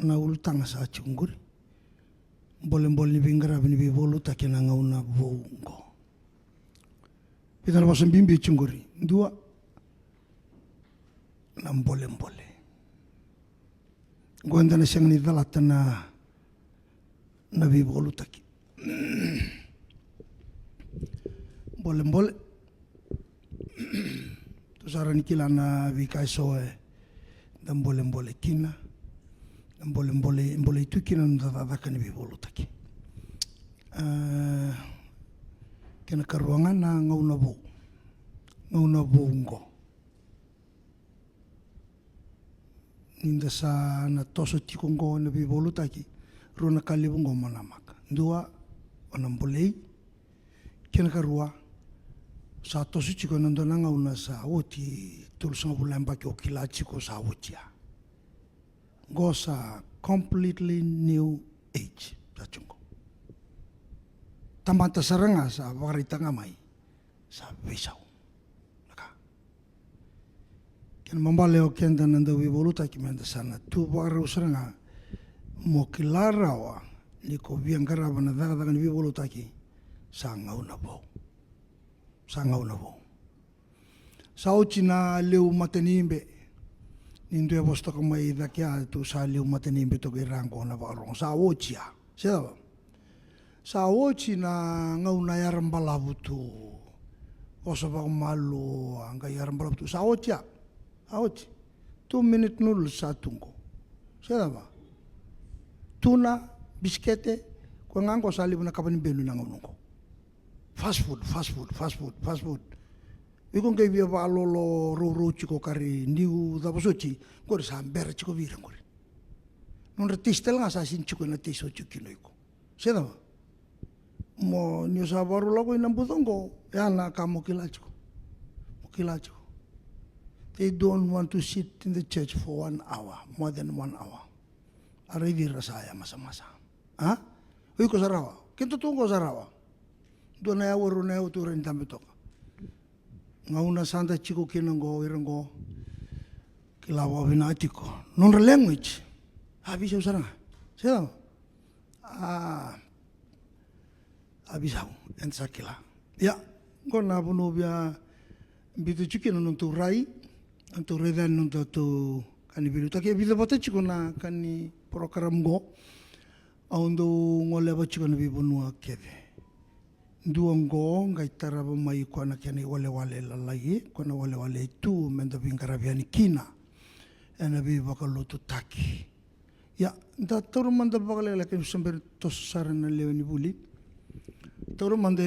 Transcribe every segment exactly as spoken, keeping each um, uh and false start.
Na ulutaga sa tiko qori. Bolebole ni veiqaravi ni veivakalotutaki ena gauna vou qo. Vica na vosa bibi tiko qori. Dua, na bolebole. Qo eda na sega ni calata na, na veivakalotutaki. Bolebole. Tou sa rawa ni kila na veika eso eda bolebole kina. Na bolebole, bolei tu kina na noda cakacaka ni veivakalotutaki. A, kena karua ga na gauna vou. Gauna vou qo. Ni da sa na toso tiko qo na veivakalotutaki, rua na ka levu qo mo namaka. Dua, o na bolei. Kena karua, sa toso tiko ena dua na gauna sa oti tolusagavulu na yabaki, o kila tiko sa oti ya. Qo sa completely new age. Sa tiko qo. Tamata sara ga sa vakaraitaka ga mai sa veisau. Na ka. Kena ibalebale o keda na dauveivakalotutaki meda sa na tu vakarau sara ga mo kila rawa ni ko via qarava na cakacaka ni veivakalotutaki sa gauna vou. Sa gauna vou. Sa oti na lewe matanibe. Ni dua e vosa toka mai cake ya, tou sa lewe matanibe toka i ra qo na vakarogo. Sa oti ya. Se cava? Sa oti na gauna yara balavu tu. Vosa vakamalua, a qai yara balavu tu. Sa oti ya. Sa oti. Two minute noodles sa tu qo. Se cava? Tuna, bisikete, koya ga qo sa levu na kava ni benu ena gauna qo. Fast food, fast food, fast food, fast food. Iko qai via vakalolo rourou tiko, kari niu cava soti, qori sa bera tiko vei ira qori. Nodra taste tale ga sa sini tiko ena taste o tiko kina o iko. Se cava? Mo ni o sa vakarau lako ina buca qo, ya na ka mo kila tiko. Mo kila tiko. They don't want to sit in the church for one hour, more than one hour. A raici ira sa yamasamasa. A? O iko sa rawa. Keitou tu qo sa rawa. Dua na yawa, rua na yawa tou rawa ni dabe toka. Gauna sa da tiko kina qo, ira qo. Kila vakavinaka tiko. Nodra language. A veisau sara ga. Se cava? A, a veisau. Eda sa kila. Ia, qo na vanua via biuta tiko kina na nodatou rai. Nodatou rai ca na nodatou ka ni veiliutaki. E vica vata tiko na ka ni program qo. Au dau goleva tiko na veivanua kece. Dua qo qai tarava mai koya na kena iwalewale lalai, koya na iwalewale e tu meda veiqaravi yani kina ena veivakalotutaki. Ia, da taura mada vakalekaleka, ni sa bera ni toso sara na lewe ni vuli. Taura mada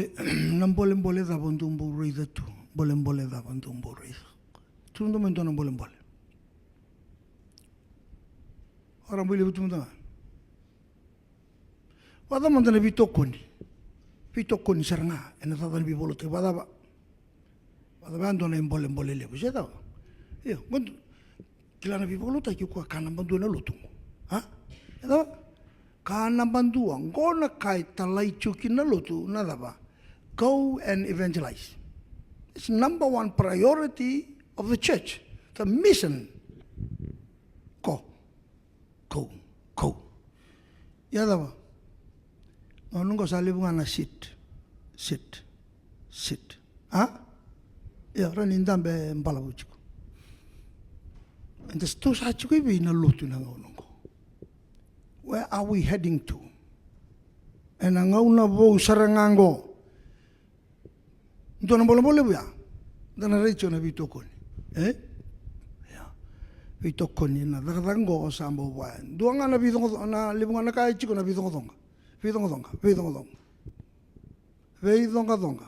na bolebole cava dou bau raica tu, bolebole cava dou bau raica. Taura mada mai dua na bolebole. Ora bui levu tu mada ga. Vakacava mada na veitokoni? Veitokoni sara ga ena cakacaka ni veivakalotutaki, vakacava? Vakacava ya dua na ibolebole levu, se cava? Io, qo kila na veivakalotutaki, o koya ka naba dua na lotu qo. A? E cava? Ka naba dua, qo na ka e talai tiko kina na lotu, na cava? Go and evangelize. It's number one priority of the church, the mission. Go. Kou, kou. Ia cava? Gauna qo sa levu ga na sit, sit, sit. A? Ia, rawa ni dabe balavu tiko. Eda tou sa tiko i vei na lotu ena gauna qo? Where are we heading to? Ena gauna vou sara ga qo. Dua na bolebole vua. Da na rai tiko na veitokoni. E? Ia. Veitokoni na cakacaka qo sa bau vaya. Dua ga na veicoqacoqa, na levu ga na ka e tiko na veicoqacoqa. Veicoqacoqa, veicoqacoqa. Veicoqacoqa.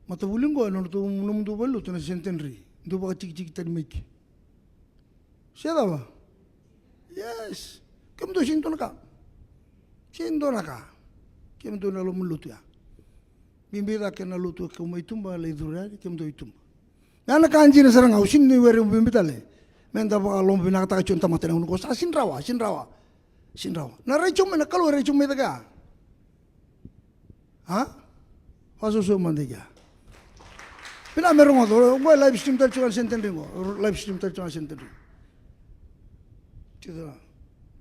Matavuli qo e nodratou, nomudou valenilotu na Centenary. Dou vakatikitiki tani mai ke. Se cava? Yes. Kemudou sega ni dua na ka. Sega ni dua na ka. Kemudou na loma ni lotu ya. Bibi cake na lotu e kau mai tuba, lai curu yani, kemudou i tuba. Ya na ka dina sara ga, au sega ni were bibi tale. Meda vakalomavinakataka tiko na tamata ena gauna qo, sa sega ni rawa, sega ni rawa. Sega ni rawa. Na rai tiko mai na Kalou, e rai tiko mai cake ya. A? Vakasausau mada i kea. Vinaka me rogoca, qo e live stream tale tiko ga na Centenary qo. Live stream tale tiko ga na Centenary. Tiko,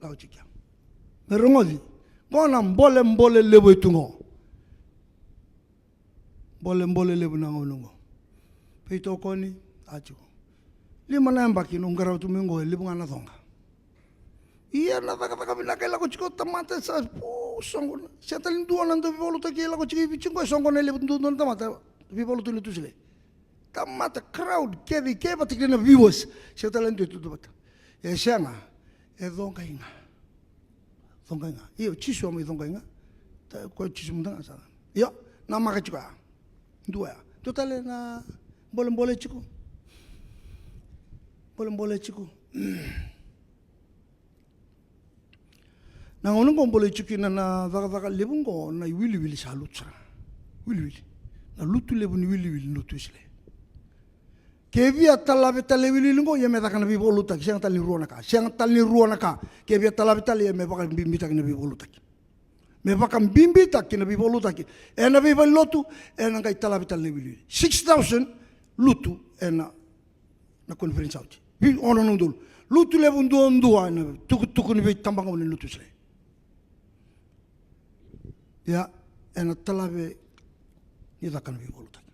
lako tiko. Me rogoci. Qo na bolebole levu e tu qo. Bolebole levu na gauna qo. Veitokoni, a tiko. Lima na yabaki noqu qarava tu mai qo, e levu ga na coqa. Ia na cakacaka vinaka e lako tiko, tamata sa, o, soqo na. Sega tale ni dua na dauveivakalotutaki e lako tiko i Viti qo, e soqo na levu duadua na tamata veivakalotutaki na Tucila. Tamata crowd kece i ke vata kei na viewers. Sega tale ni dua e tu vata. E sega, e coqai ga. Coqai ga. Io, Jisu a mai coqai ga. Ta, ko Jisu mada ga sa. Io, namaka tiko ya. Dua ya. Dua tale na bolebole tiko. Bolebole tiko. Na gauna qo bolei tiko kina na cakacaka levu qo, na iwiliwili sa lutu sara. Wiliwili. Na lutu levu ni wiliwili ni lotu Wesele. Ke via talave tale na iwiliwili qo, ia me caka na veivakalotutaki, sega tale ni rua na ka, sega tale ni rua na ka. Ke via talave tale, ia me vakabibitaki na veivakalotutaki. Me vakabibitaki na veivakalotutaki. Ena veivalenilotu, ena qai talave tale na iwiliwili. Six thousand lutu ena na conference out. Vei ono na udolu. Lutu levu duadua ena tukutuku ni veitabagauna ni lotu Wesele. Ia, ena talave ni caka na veivakalotutaki.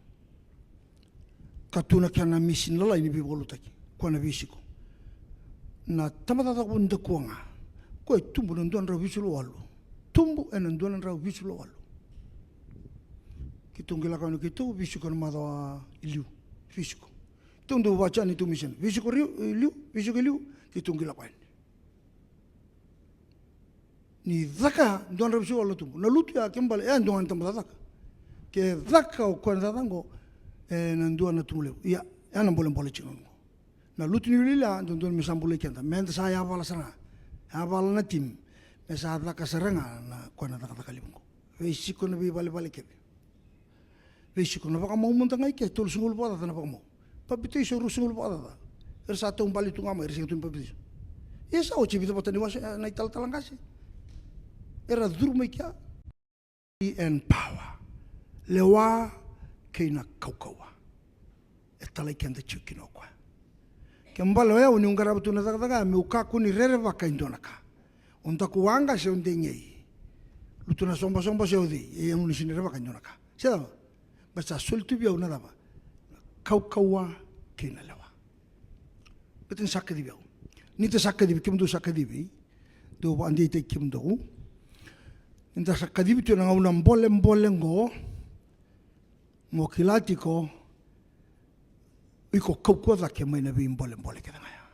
Ka tu na kena misini lalai ni veivakalotutaki. Koya na veisiko. Na tabacakacaka vou ni dakua ga. Koya e tubu na dua na drau vitusagavulu ka walu. Tubu ena dua na drau vitusagavulu ka walu. Keitou qai lako yani keitou veisiko na macawa i liu. Veisiko. Tou dau vaka yani tou misini. Veisiko liu, e, liu, veisiko liu, keitou qai lako yani. Ni caka, dua na drau vitusagavulu na tubu. Na lutu ya ke bale, e, dua ga na tabacakacaka. Ke caka o koya na cakacaka qo, e, na dua na tubu levu. Ia, ya na bolebole tiko na qo. Na lutu ni wiliwili ya, dodonu me sa bulai keda. Meda sa yavala sara ga. Yavala na team. Me sa caka sara ga na koya na cakacaka levu qo. Veisiko na veivalevale kece. Veisiko na vakamau mada ga i ke, tolusagavulu vakacaca na vakamau. Papitaiso ruasagavulu vakacaca. Era sa taubale tu ga mai, era sega tu ni papitaiso. Ia sa oti e vica vata ni wase, e, na italatala qase. Era curu mai kea. And power. Lewa kei na kaukauwa. E talai keda tiko kina o koya. Ke bale o yau niu qarava tu na cakacaka, meu kakua ni rerevaka e dua na ka. O daku waqa se o degei. Lutu na sobasoba se o cei, e, au ni sega ni rerevaka e dua na ka. Se cava? Baleta sa soli tu vei au na cava? Kaukauwa kei na lewa. Baleta ni sa kacivi au. Ni da sa kacivi, kemudou sa kacivi. Dou vakadeitaki kemudou. Ni da sa kacivi tu ena gauna bolebole qo. Mo kila tiko, o iko kaukauwa cake mai na veibolebole kece ga ya.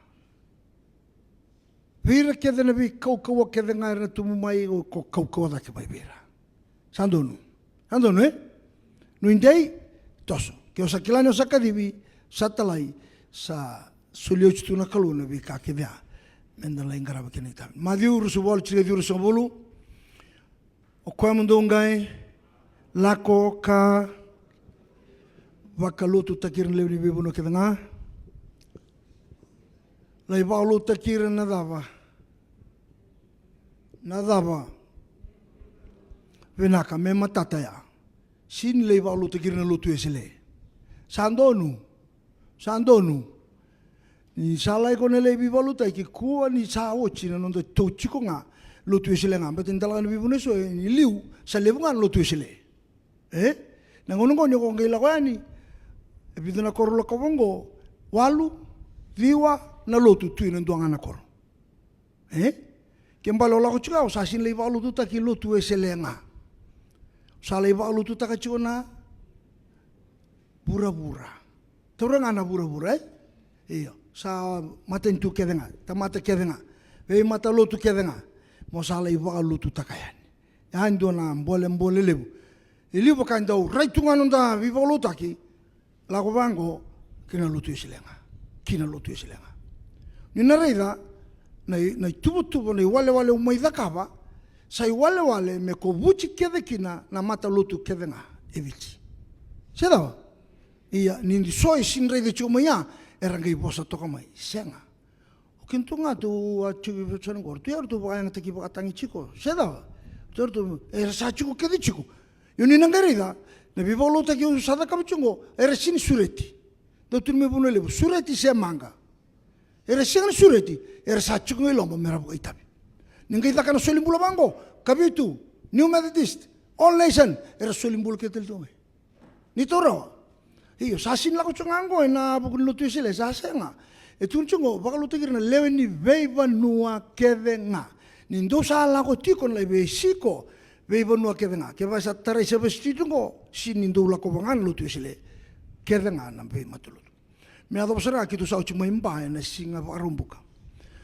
Vei ira kece na veikaukauwa kece ga era na tubu mai, o iko kaukauwa cake mai vei ira. Sa donu. Sa donu, e? Nuidei, toso. Ke o sa kila ni o sa kacivi, sa talai, sa solia oti tu na Kalou na veika kece ya. Meda lai qarava kina itavi. Maciu ruasagavulu, tinikarua, ruasagavulu. O koya mo dou qai lako ka vakalotutaki ira na lewe ni veivanua kece ga. Lai vakalotutaki ira na cava? Na cava? Vinaka, me matata ya. Sega ni lai vakalotutaki ira na lotu Wesele. Sa donu. Sa donu. Ni sa lai ko na lai veivakalotutaki, kua ni sa oti na noda tou tiko ga lotu Wesele ga, baleta ni da lako na veivanua eso, e, ni liu sa levu ga na lotu Wesele. E? Na gauna qo ni ko qai lako yani, e vica na koro lakova qo, walu, ciwa na lotu tu ena dua ga na koro. E? Ke bale o lako tiko ya, o sa sega ni lai vakalotutaki lotu Wesele ga. O sa lai vakalotutaka tiko na vuravura. Taura ga na vuravura, e? Io, sa matanitu kece ga, tamata kece ga, veimatalotu kece ga. Mo sa lai vakalotutaka yani. Ya e dua na bolebole levu. E liu vaka e dau rai tu ga noda veivakalotutaki, lako vaqo ki na lotu Wesele ga. Ki na lotu Wesele ga. Ni na raica na i, na ituvatuva, na iwalewale au mai cakava, sa iwalewale me kovuti kece kina na matalotu kece ga e Viti. Se cava? Ia, ni so e sega ni raica tiko mai ya, era qai vosa toka mai. Sega. O kemudou ga tou a tiko i Viti qo, ratou ya ratou vakayagataki vakatagi tiko. Se cava? Ratou, era sa tiko kece tiko. Io ni na qai raica, na veivakalotutaki au sa cakava tiko qo, era sega ni sureti. Dau tukuni mai Vanua Levu, sureti se maqa. Era sega ni sureti, Era sa tiko ga i loma me ra vakaitavi. Ni qai caka na soli bula vaqo, Kavitu, New Methodist, All Nation, era soli bula kece tale tu mai. Ni taura. Io, sa sini lako tiko ga qo ena vuku ni lotu Wesele, sa sega. E tukuni tiko qo, vakalotutaki ira na lewe ni veivanua kece ga. Ni dou sa lako tiko na lai veisiko, veivanua kece ga. Kevaka sa tarai sa vesiti tu qo, sini dou lako vaka ga na lotu Wesele. Kece ga na veimatalotu. Me yacova sara ga keitou sa oti mai Ba ena siga Vakaraubuka.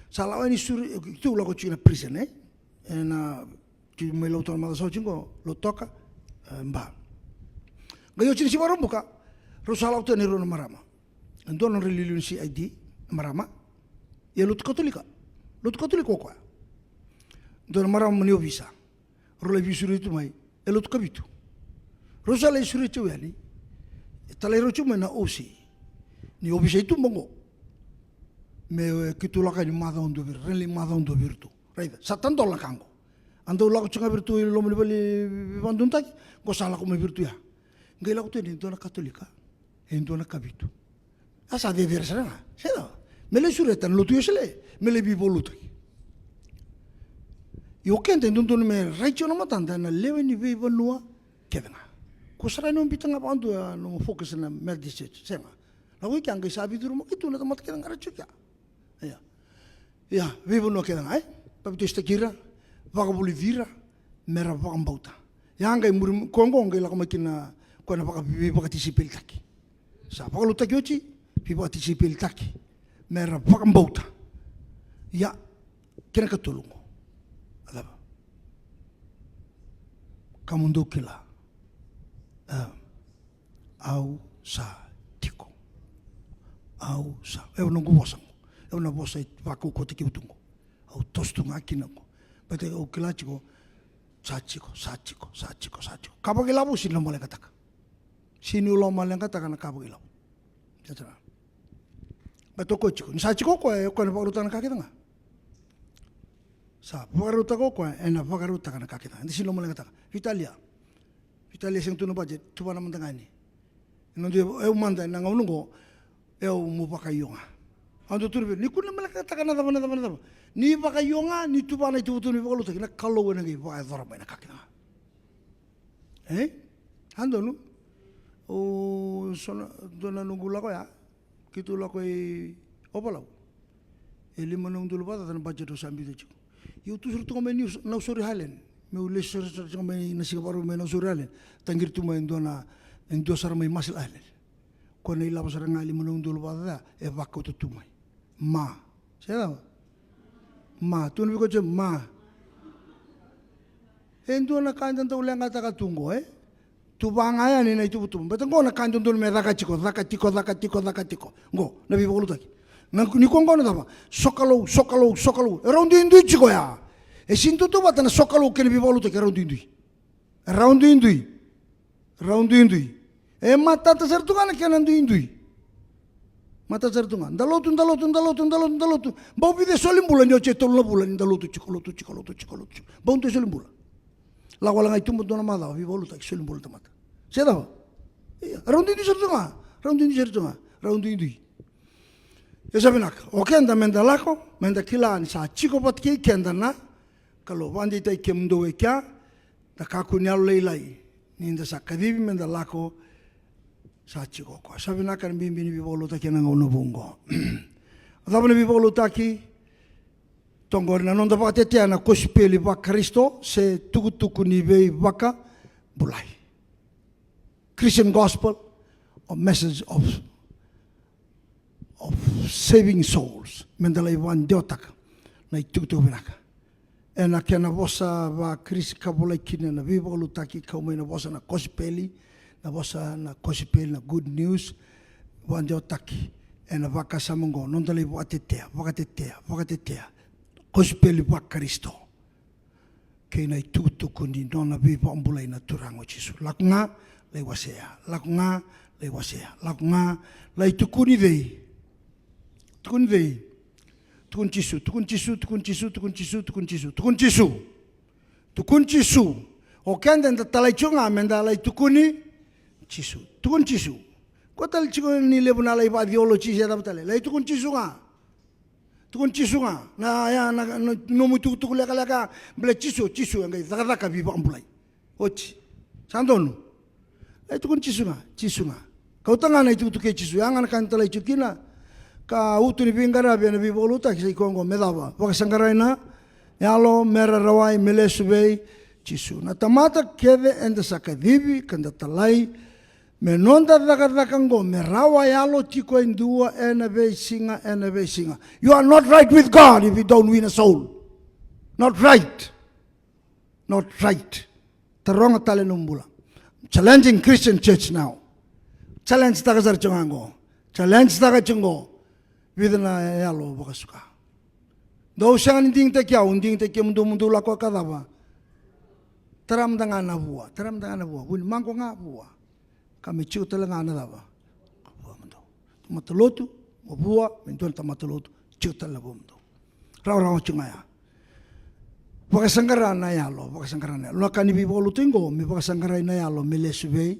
Sa lako yani suru, keitou lako tiko na prison, e? Ena, keitou mai Lautoka na macawa sa oti qo, Lautoka, e, Ba. Qai oti na siga Vakaraubuka, rau sa lako tu yani e rua na marama. E dua na nodra iliuliu na C I D, na marama. Ia lotu Katolika. Lotu Katolika o koya. Dua na marama ni ovisa. Rau lai veisureti tu mai e lotu Kavitu. Rau sa lai sureti au yani. E talai rau tiko mai na O C ni ovisa i tuba qo. Me, e, keitou lako yani macawa dua vei ira, ra lai macawa dua vei iratou. Raica, sa tadola na ka qo. A dau lako tiko ga vei iratou i loma ni vale ni veivakadodonutaki, qo sa lako mai vei iratou ya. Qai lako tu yani e dua na Katolika, e dua na Kavitu. A sa cecere sara ga. Se cava? Me lai sureta na lotu Wesele, me lai veivakalotutaki. Ia o keda e dodonu me rai tiko na matada na lewe ni veivanua kece ga. Kua sara ni o biuta ga vakadua na nomu focus na Methodist Church. Sega. Lako i kea qai sa veicurumaki tu na tamata kece ga ra tiko kea. Ia. Ia, veivanua kece ga, e? Papitaisotaki ira, vakavulici ira, me ra vakabauta. Ia qai muri, koya qo qai lako mai kina, koya na vaka, veivakatisaipelitaki. Sa vakalotutaki oti, veivakatisaipelitaki. Me ra vakabauta. Ia, kena ikatolu qo. A cava? Ka mo dou kila. A. Au sa tiko. Au sa. Evo noqu vosa qo. Evo na vosa e vakaukauataki au tu qo. Au toso tu ga kina qo. Baleta au kila tiko. Sa tiko, sa tiko, sa tiko, sa tiko. Ka vakailavo sini lomaleqataka. Sini lomaleqataka na ka vakailavo. Sa tiko. Baleta o koya tiko. Ni sa tiko o koya, e o koya na vakarautaka na ka kece ga. Sa vakarautaka o koya, ena vakarautaka na ka kece ga. Eda sini lomaleqataka. Veitalia. Veitalia sega tu na budget, tuvana mada ga yani. E noda, au mada ena gauna oqo, au meu vakaio ga. Au dau tukuna vei ira, ni kua ni lomaleqataka na cava, na cava, na cava. Ni vakaio ga, ni tuvana i tuvutuvu ni veivakalotutaki, na Kalou ena qai vakayacora mai na ka kece ga. E? A donu? O so na, dua na noqu lako ya. Keitou lako i Ovalau. E lima na udolu vakacaca na budget au sa biuta tiko. Ia au tu sara tu ga mai Niu, Nausori Highland. Meu lesu sara, sara tu ga mai na siga Vakaraubuka mai Nausori Highland. Taqiri tu mai e dua na, e dua sara mai Marshall Island. Koya na ilavo sara ga e lima na udolu vakacaca, e vakauta tu mai. Ma. Se cava? Ma. Tu na vei koya tiko, ma. E dua na ka eda dau leqataka tu qo, e? Tuva ga yani na ituvatuva. Baleta qo na ka e dodonu me caka tiko, caka tiko, caka tiko, caka tiko. Qo, na veivakalotutaki. Na, ni ko qo na cava? Sokalou, sokalou, sokalou. E rau duidui tiko ya. E sini tautauvata na sokalou kei na veivakalotutaki, e rau duidui. E rau duidui. Rau duidui. E matata sara tu ga na kena duidui. Matata sara tu ga. Da lotu, da lotu, da lotu, da lotu, da lotu. Bau vica e soli bula ni oti e tolu na vula ni da lotu tiko, lotu tiko, lotu tiko, lotu tiko. Bau dua e soli bula. Lako wale ga i tuba dua na macawa, veivakalotutaki, soli bula na tamata. Se cava? Ia, rau duidui sara tu ga. Rau duidui sara tu ga. Rau duidui. Ia sa vinaka. O keda meda lako, meda kila ni sa tiko vata kei keda na Kalou. Vakadeitaki kemudou e kea, da kakua ni yalolailai, ni da sa kacivi meda lako, sa tiko o koya. Sa vinaka na bibi ni veivakalotutaki ena gauna vou oqo. A cava na veivakalotutaki? Toqori na noda vakatetea na kosipeli vaKarisito se tukutuku ni veivakabulai. Christian gospel or message of, of saving souls. Meda lai vakadewataka na itukutuku vinaka. Ena kena vosa vaKirisi ka volai kina na veivakalotutaki, kau mai na vosa na kosipeli, na vosa na kosipeli, na good news, vakadewataki ena vakasama oqo, noda lai vakatetea, vakatetea, vakatetea kosipeli vaKarisito kei na itukutuku ni nona veivakabulai na Turaga o Jisu. Lako ga, lai wasea. Lako ga, lai wasea. Lako ga, lai tukuni cei? Tukuni cei? Tukuni Jisu, tukuni Jisu, tukuni Jisu, tukuni Jisu, tukuni Jisu, tukuni Jisu. Tukuni Jisu. O keda eda talai tiko ga meda lai tukuni Jisu. Tukuni Jisu. Ko tale tiko ni levu na lai vakatheology se cava tale. Lai tukuni Jisu ga. Tukuni Jisu ga na, ya, na, na nomu itukutuku lekaleka, bale Jisu, Jisu e qai cakacaka veivakabulai. Oti. Sa donu. E tukuni Jisu ga, Jisu ga. Kauta ga na itukutuku kei Jisu. Ya ga na ka ni talai tiko kina. Ka utu ni veiqaravi ena veivakalotutaki sa i koya oqo, me cava? Vakasaqarai na yalo, me ra rawai, me lesu vei Jisu. Na tamata kece eda sa kacivi ka da talai me noda cakacaka oqo, me rawa yalo tiko e dua ena veisiga, ena veisiga. You are not right with God if you don't win a soul. Not right. Not right. Taroga tale na nomu bula. Challenging Christian church now. Challenge taka sara tiko ga oqo. Challenge taka tiko oqo. Vica na yalo vakasuka. Dou sega ni digitaki au, digitaki kemudou, mo dou lako ka cava? Tara mada ga na vua, tara mada ga na vua. Vunimaqo ga vua. Ka me tiko tale ga na cava? Vua mudou. Tamata lotu, mo vua, me dua na tamata lotu, tiko tale na vua mudou. Rawarawa tiko ga ya. Vakasaqara na yalo, vakasaqara na yalo. Na ka ni veivakalotutaki oqo, me vakasaqarai na yalo, me lesu vei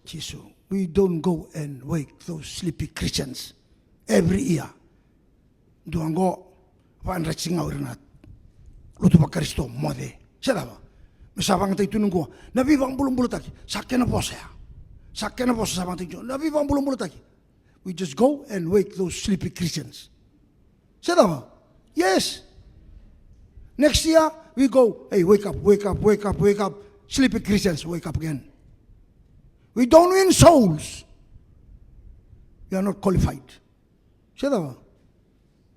Jisu. We don't go and wake those sleepy Christians every year. Dua oqo, vakadratsi ga o ira na lotu vaKarisito moce. Se cava? Me sa vakayagataki tu ni oqo na veivakabulabulataki. Sa kena vosa ya. Sa kena vosa sa vakayagataki tu na veivakabulabulataki. We just go and wake those sleepy Christians. Se cava? Yes. Next year, we go, hey, wake up, wake up, wake up, wake up. Sleepy Christians, wake up again. We don't win souls. We are not qualified. Se cava?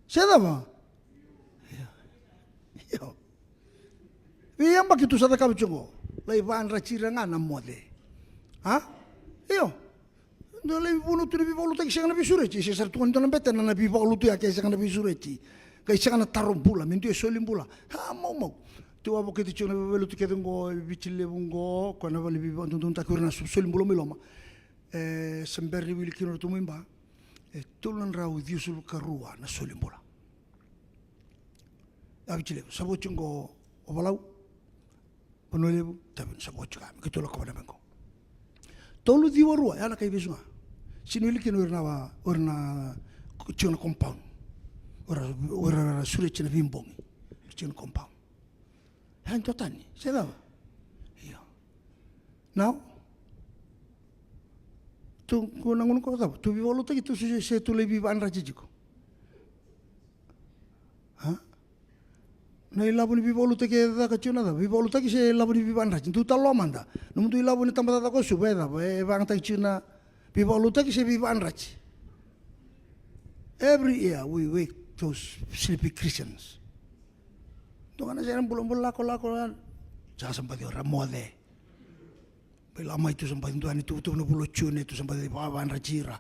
Se cava? Io. Io. Veiyabaki tu sa cakava tiko qo. Lai vakadratsi ira ga na moce. A? Io. Dou lai vunau tu na veivakalotutaki sega na veisureti. Se sara tu ga ni dua na betena na veivakalutu ya ke sega na veisureti. Qai sega na taro bula, me dua e soli bula. A, maumau. Tou a vakaita tiko na veivakalotutaki kece qo, e Viti Levu qo, koya na vale veivakadodonutaki o ira na so-, soli bula mai loma. E, se bera ni wili kina o ratou mai Ba. E tolu na drau ciwasagavulu ka rua na soli bula. A Viti Levu, sa vo tiko qo o Valau, Vanua Levu, Taveuni, sa vo tiko ga, me keitou lako vata mai qo. Tolu ciwa rua, ya na kai vesu ga. Sega ni wili kina o ira na, o ira na, tiko na compound. O ira, o ira sureti na veibogi. Tiko na compound. Ya e dua tani, se cava? Io. Now, tu, ko na gauna ko cava? Tu veivakalotutaki tu se, se tu lai veivakadratsi tiko. A? Na ilavo ni veivakalotutaki e caka tiko na cava? Veivakalotutaki se ilavo ni veivakadratsi? Dou talanoa mada. Nomudou ilavo ni tabacakacaka o Suva e cava? E vakayagataki tiko na veivakalotutaki se veivakadratsi? Every year we wake those sleepy Christians. Dua ga na sega na bulabula, lako, lako, lako. Sa, sa baci o ira moce. Bai la mai tu sa baci dua ni tuvatuva na vula o June, tu sa baci vakavakadratsi ira.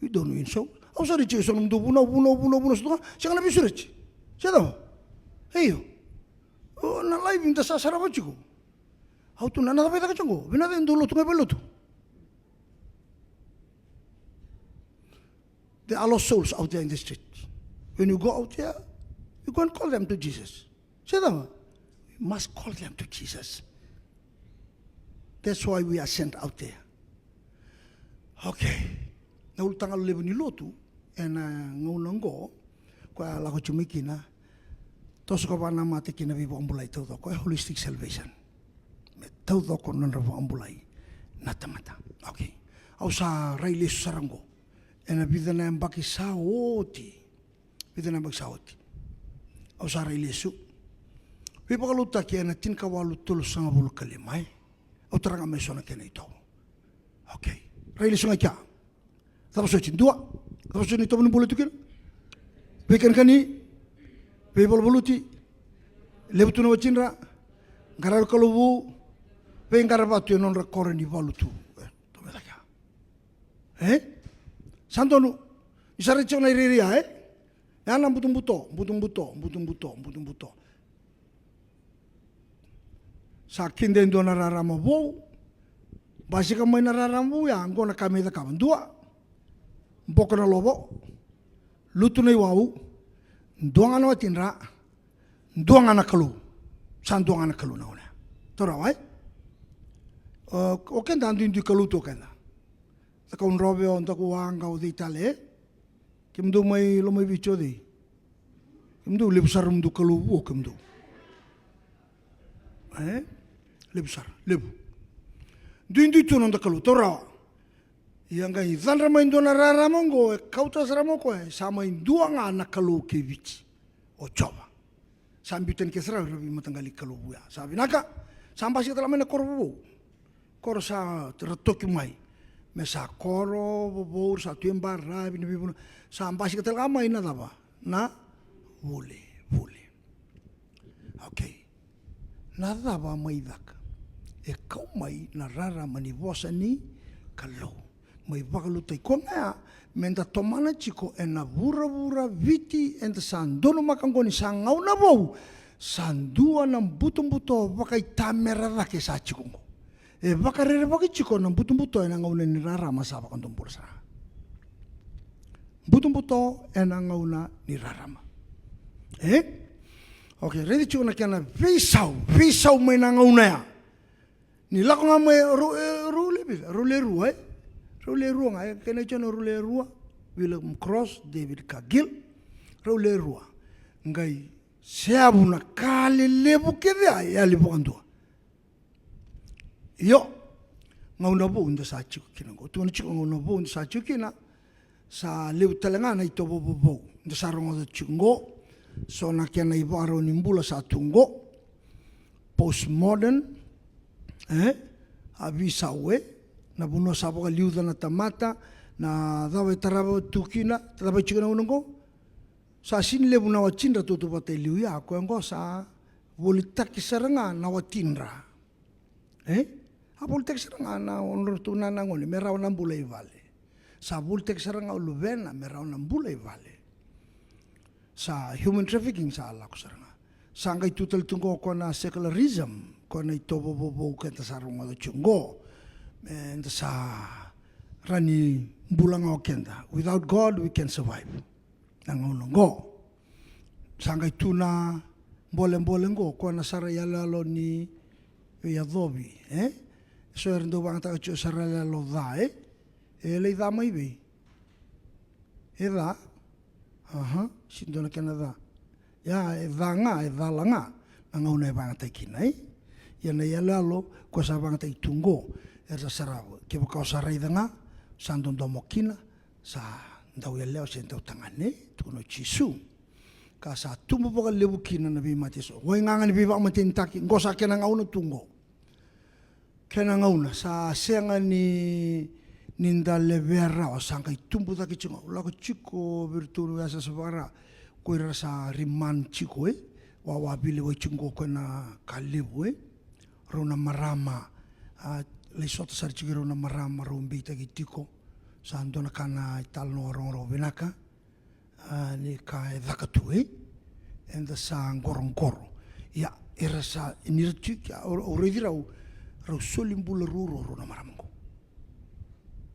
You don't win souls. Au sa raici au sa nomudou vunau, vunau, vunau, vunau, sa tu ga, sega na veisureti. Se cava? Io. O, na live da sa sarava tiko. Au tu na, na cava e caka tiko qo? Vinaka, dou lotu ga i valenilotu. There are lost souls out there in the street. When you go out there, you go and call them to Jesus. Se cava? We must call them to Jesus. That's why we are sent out there. Okay. Na ulutaga levu ni lotu ena gauna oqo, koya a lako tiko mai kina, toso ka vakanamata kina veivakabulai taucoko, e holistic salvation. Me taucoko na nodra vakabulai na tamata. Okay. Au sa rai lesu sara oqo ena vica na yabaki sa oti. Vica na yabaki sa oti. Au sa rai lesu. Veivakalotutaki ena tinikawalu tolusagavulu ka lima, e? Au tara ga mai so na kena itovo. Okay. Rai lesu ga i kea. Cava soti? Dua. Cava soti na itovo ni bula e tu kina? Veikanikani, veivalavaluti, levu tu na watidra, qaravi Kalou vou, veiqaravatu e nodra koro ni valu tu. E, tou mai cake. E? Sa donu. Ni sa rai tiko na irairai, e? Ya na butobuto, butobuto, butobuto, butobuto. Sa kida e dua na rarama vou. Basika mai na rarama vou ya, qo na ka me cakava. Dua, boko na lovo, lutu na iwau, dua ga na watidra, dua ga na Kalou. Sa dua ga na Kalou na gauna ya. Taura wai? O, o keda a duidui Kalou tu o keda. Cakaudrove, o Dakuwaqa, o cei tale, e? Kemudou mai Lomaiviti o cei? Kemudou levu sara nomudou Kalou vou kemudou. E? Levu sara, levu. Duidui tu noda Kalou, taura rawa. Ia qai cadra mai dua na rarama oqo, e kauta sara mai o koya, sa mai dua ga na Kalou kei Viti. O Jiova. Sa biu tani kece sara o ira na veimataqali kalou vou ya. Sa vinaka, sa basika tale ga mai na koro vovou. Koro sa ra toki mai. Me sa koro vovou, ra sa tu e baravi na veivanua. Sa basika tale ga mai na cava? Na vuli, vuli. Okay. Na cava mai caka? E kau mai na rarama ni vosa ni Kalou. Mai vakalutaki koya ga ya, meda tomana tiko ena vuravura Viti, eda sa donumaka oqo ni sa gauna vou, sa dua na butobuto vakaitamera cake sa tiko oqo. E vakarerevaki tiko na butobuto ena gauna ni rarama sa vakadobula sara. Butobuto ena gauna ni rarama. E? Okay, raici tiko na kena veisau, veisau mai na gauna ya. Ni lako ga mai, rau, e, rau le vila, rau le rua, e? Rau le rua ga, e, kena i Joni rau le rua, William Cross, David Cargill, rau le rua. Qai seavu na ka lelevu kece ya, e yali vakadua. Io, gauna vou da sa tiko kina oqo. Tukuna tiko gauna vou da sa tiko kina, sa levu tale ga na itovo vovou da sa rogoca tiko oqo. So na kena ivakarau ni bula sa tu oqo. Postmodern, e? A veisau, e? Na vanua sa vakaliuca na tamata, na cava e tarava tu kina, cava e tiko na gauna oqo. Sa sini levu na watidra tautauvata e liu ya, koya oqo sa volitaki sara ga na watidra. E? A volitaki sara ga na nodratou na, na gone me rawa na bula i vale. Sa volitaki sara ga o luvena me rawa na bula i vale. Sa human trafficking sa lako sara ga. Sa qai tu tale tu oqo koya na secularism, koya na itovo vovou keda sa rogoca tiko oqo. Eda sa rawa ni bula ga o keda. Without God, we can survive. Na gauna oqo. Sa qai tu na bolebole oqo, koya na sara iyaloyalo ni veiyacovi, e? So era dau vagataka tiko sara iyaloyalo ca, e? E lai ca mai vei? E ca? Aha, sini dua na kena ca. Ia, e ca ga, e cala ga. Na gauna e vagataki kina, e? Ia na iyaloyalo, koya sa vagataki tu oqo. Era sa sarava. Kevaka o sa raica ga, sa dodomo kina, sa dauyalewa se dautagane, tukuna o Jisu. Ka sa tubu vakalevu kina na veimate eso. Waigaga ni veivakamatenitaki, qo sa kena gauna tu qo. Kena gauna, sa sega ni, ni da levea rawa, sa qai tubu cake tiko ga. Lako tiko vei iratou na yasayasa vakaRa, ko ira sa remand tiko, e? Wawa veilewai tiko qo ko na ka levu, e? Rau na marama, a, lai sota sara tiko i rau na marama, rau beitaki tiko. Sa dua na ka na italanoa rogorogo vinaka, a, ni ka e caka tu, e? Eda sa qoroqoro. Ia, era sa, ni ra tiko, au, au raici rau, rau soli bula ruarua rau na marama qo.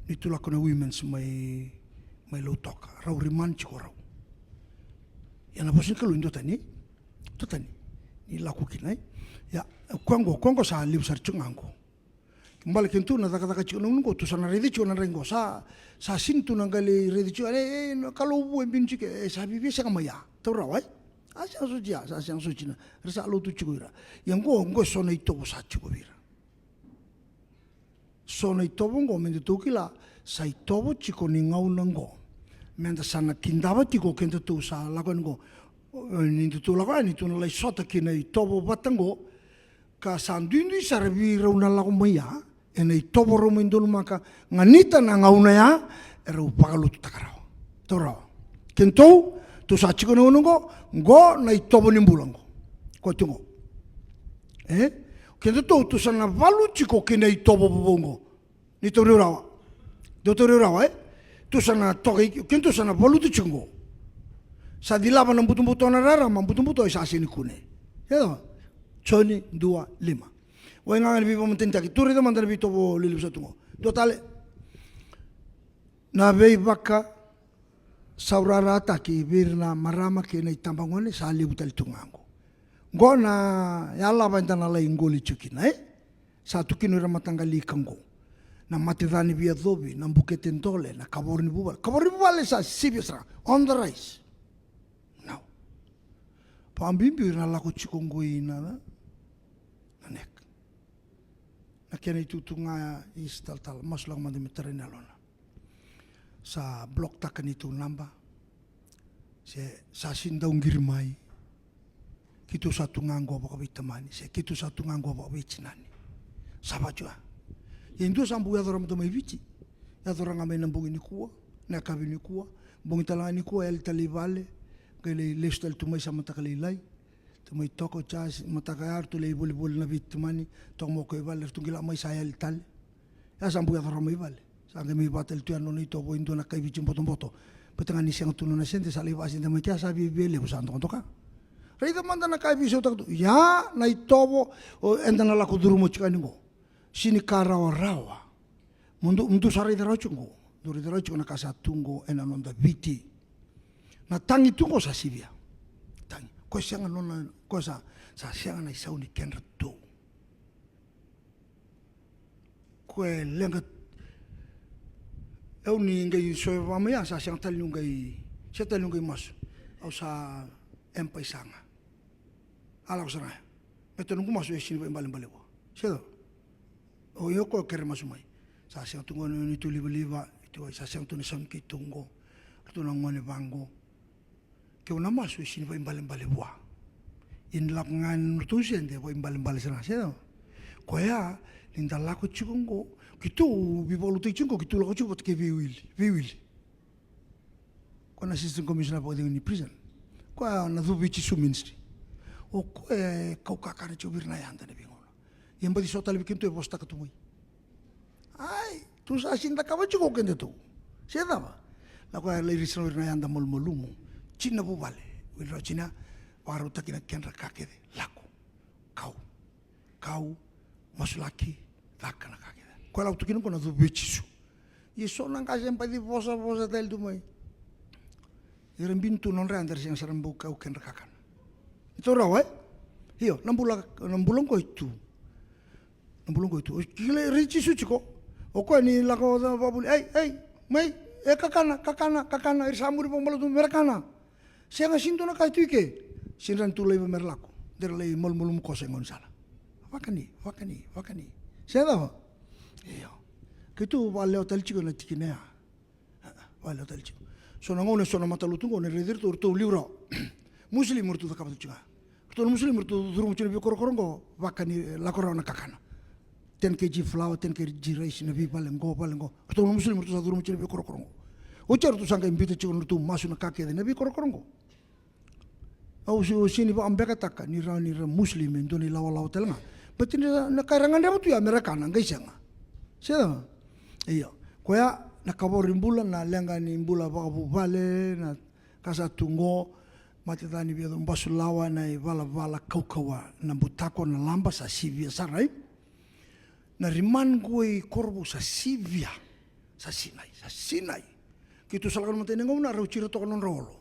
Ni tu lako na women's mai, mai Lautoka, rau remand tiko rau. Ia na vosa ni Kalou e duatani, duatani. Ni lako kina, e? Ia, koya qo, koya qo sa levu sara tiko ga qo. Kena ibalebale kedatou na cakacaka tiko na gauna qo, tou sa na raica tiko na draki qo. Sa, sa sini tou na qai lai raica tiko, e, e, na Kalou vu e bini tiko, e, sa viavia sega mai ya. Taura rawa, e? A sega soti ya, sa sega soti na. Ra sa lotu tiko ira. Ia qo, qo so na itovo sa tiko vei ira. So na itovo qo, me datou kila, sa itovo tiko ni gauna qo. Me da sa na kidava tiko, kedatou sa lako yani qo. E, ni datou lako yani, tou na lai sota kina itovo vata qo. Ka sa duidui sara vei rau na lako mai ya, ena itovo rau mai donumaka, ganita na gauna ya, e rau vakalotutaka rawa. Tou rawa. Kedatou, tou sa tiko na gauna qo, qo na itovo ni bula qo. Ko tu qo. E? Kedatou, tou sa na valu tiko kei na itovo vovou qo. Ni tauri au rawa. Dou tauri au rawa, e? Tou sa na toka i, kedatou sa na valuta tiko qo. Sa cilava na butobuto na rarama, butobuto e sa sega ni kune. Ia, Joni dua lima. Waigaga ni veivakamatenitaki, tou raica mada na veitovo lelevu sa tu qo. Dua tale. Na veivakasaurarataki vei ira na marama kei na itabagone sa levu tale tu ga qo. Qo na yalava eda na lai qoli tiko kina, e? Sa tu kina o ira mataqali ika qo. Na mate ca ni veiyacovi, na bukete dole, na kavoro ni vuvale. Kavoro ni vuvale sa sivia sara. On the rise. Now. Vakabibi ira na lako tiko qo i na, na, na neck. Na kena itutu ga ya, isa talatala, masu lako mada me tarai na yalona. Sa block taka neitou naba. Se sa sini dau qiri mai. Keitou sa tu ga qo vakaveitamani, se keitou sa tu ga qo vakaveitinani. Sa vatu ya. Ia e dua sa bau yaco ra mada mai Viti. Yaco ra ga mai na bogi nikua, na yakavi nikua. Bogi tale ga nikua, yali tale i vale. Qai lai lesu tale tu mai sa mataka lailai. Tu mai toka o Jasi, mataka ya ratou lai volivoli na veitamani. Toka moko i vale, ratou qai lako mai sa yali tale. Ya sa bau yaco ra mai vale. Sa qai mai vata tale tu ya na nona itovo e dua na kai Viti botoboto. Baleta ga ni sega tu nona sede, sa lai vakasede mai kea, sa viavia levu, sa dokadoka. Raica mada na ka e veisautaka tu. Ya na itovo, o, eda na lako curuma tiko yani qo. Sini ka rawarawa. Mo dou, mo dou sa raica rawa tiko qo. Dou raica rawa tiko na ka sa tu qo ena noda Viti. Na tagi tu qo sa sivia. Tagi. Ko sega nona, ko sa, sa sega na isau ni kedratou. Ko e leqa. Au ni qai sove vaka mai ya, sa sega tale niu qai, sega tale niu qai masu. Au sa empty sa ga. A lako sara ga. Baleta noqu masu e sini vakaibalebale vua. Se cava? O iko kere masu mai. Sa sega tu qo na neitou livaliva, sa sega tu na sau ni keitou qo. Ratou na gone vaqo. Keu na masu e sini vakaibalebale vua. Ia ni lako ga ena nodratou sede, vakaibalebale sara ga, se cava? Koya, ni da lako tiko qo, keitou veivakalotutaki tiko qo, keitou lako tiko vata kei veiwili, veiwili. Ko na assistant commissioner vakacegu ni prison. Koya na Cuva i Jisu ministry. O koya e kau kakana tiko vei ira na yada na veigauna. Ia baci so tale vei kedatou e vosataka tu mai. Ai, tou sa sini cakava tiko o kedatou. Se cava? Na koya lai risi na o ira na yada malumalumu. Tini na vuvale. Wili rawa tini ya, vakarautaki na kedra ka kece. Lako. Kau. Kau. Masulaki. Caka na ka kece. Koya lako tu kina ko na Cuva i Jisu. Ia so na qase baci vosavosa tale tu mai. Era bini tu nodra yada, era sega sara bau kau kedra kakana. Ni taura rawa, e? Io, na bula, na bula qo e tu. Na bula qo e tu. O kila rei Jisu tiko. O koya ni lako vakavuli, ei, ei, mai, e kakana, kakana, kakana, era sa muri vakabala tu mera kana. Sega, sini dua na ka e tu i ke. Sini rawa ni tu laiva mera lako. Dera lai malumalumu koso e gaunisala. Vakani, vakani, vakani. Se cava? Io. Keitou vakalewa tale tiko na tikina ya. Vakalewa tale tiko. So na gauna, so na matalotu qo, na raici iratou, ratou liu rawa. Muslim ratou cakava tale tiko ga. Ratou na Muslim ratou curuma tiko na veikorokoro qo, vaka ni lako rawa na kakana. Ten kg flour, ten kg rice, na veivale qo, vale qo. Ratou na Muslim ratou sa curuma tiko na veikorokoro qo. Oti ya ratou sa qai biuta tiko na ratou masu, na ka kece, na veikorokoro qo. Au se, au sini vakabekataka ni rawa ni ra Muslim e dua na ilawalawa tale ga. Baleta ni na ka era gadreva tu ya mera kana, qai sega. Se cava? Io. Koya na kavoro ni bula, na leqa ni bula vakavuvale, na ka sa tu qo, mate ca ni veiyacovi, basu lawa, na ivalavala kaukauwa, na butako, na laba sa sivia sara, e? Na remand qo i Korovou sa sivia. Sa sinai, sa sinai. Keitou sa lako na matai ni gauna, rau tira toka na nodra olo.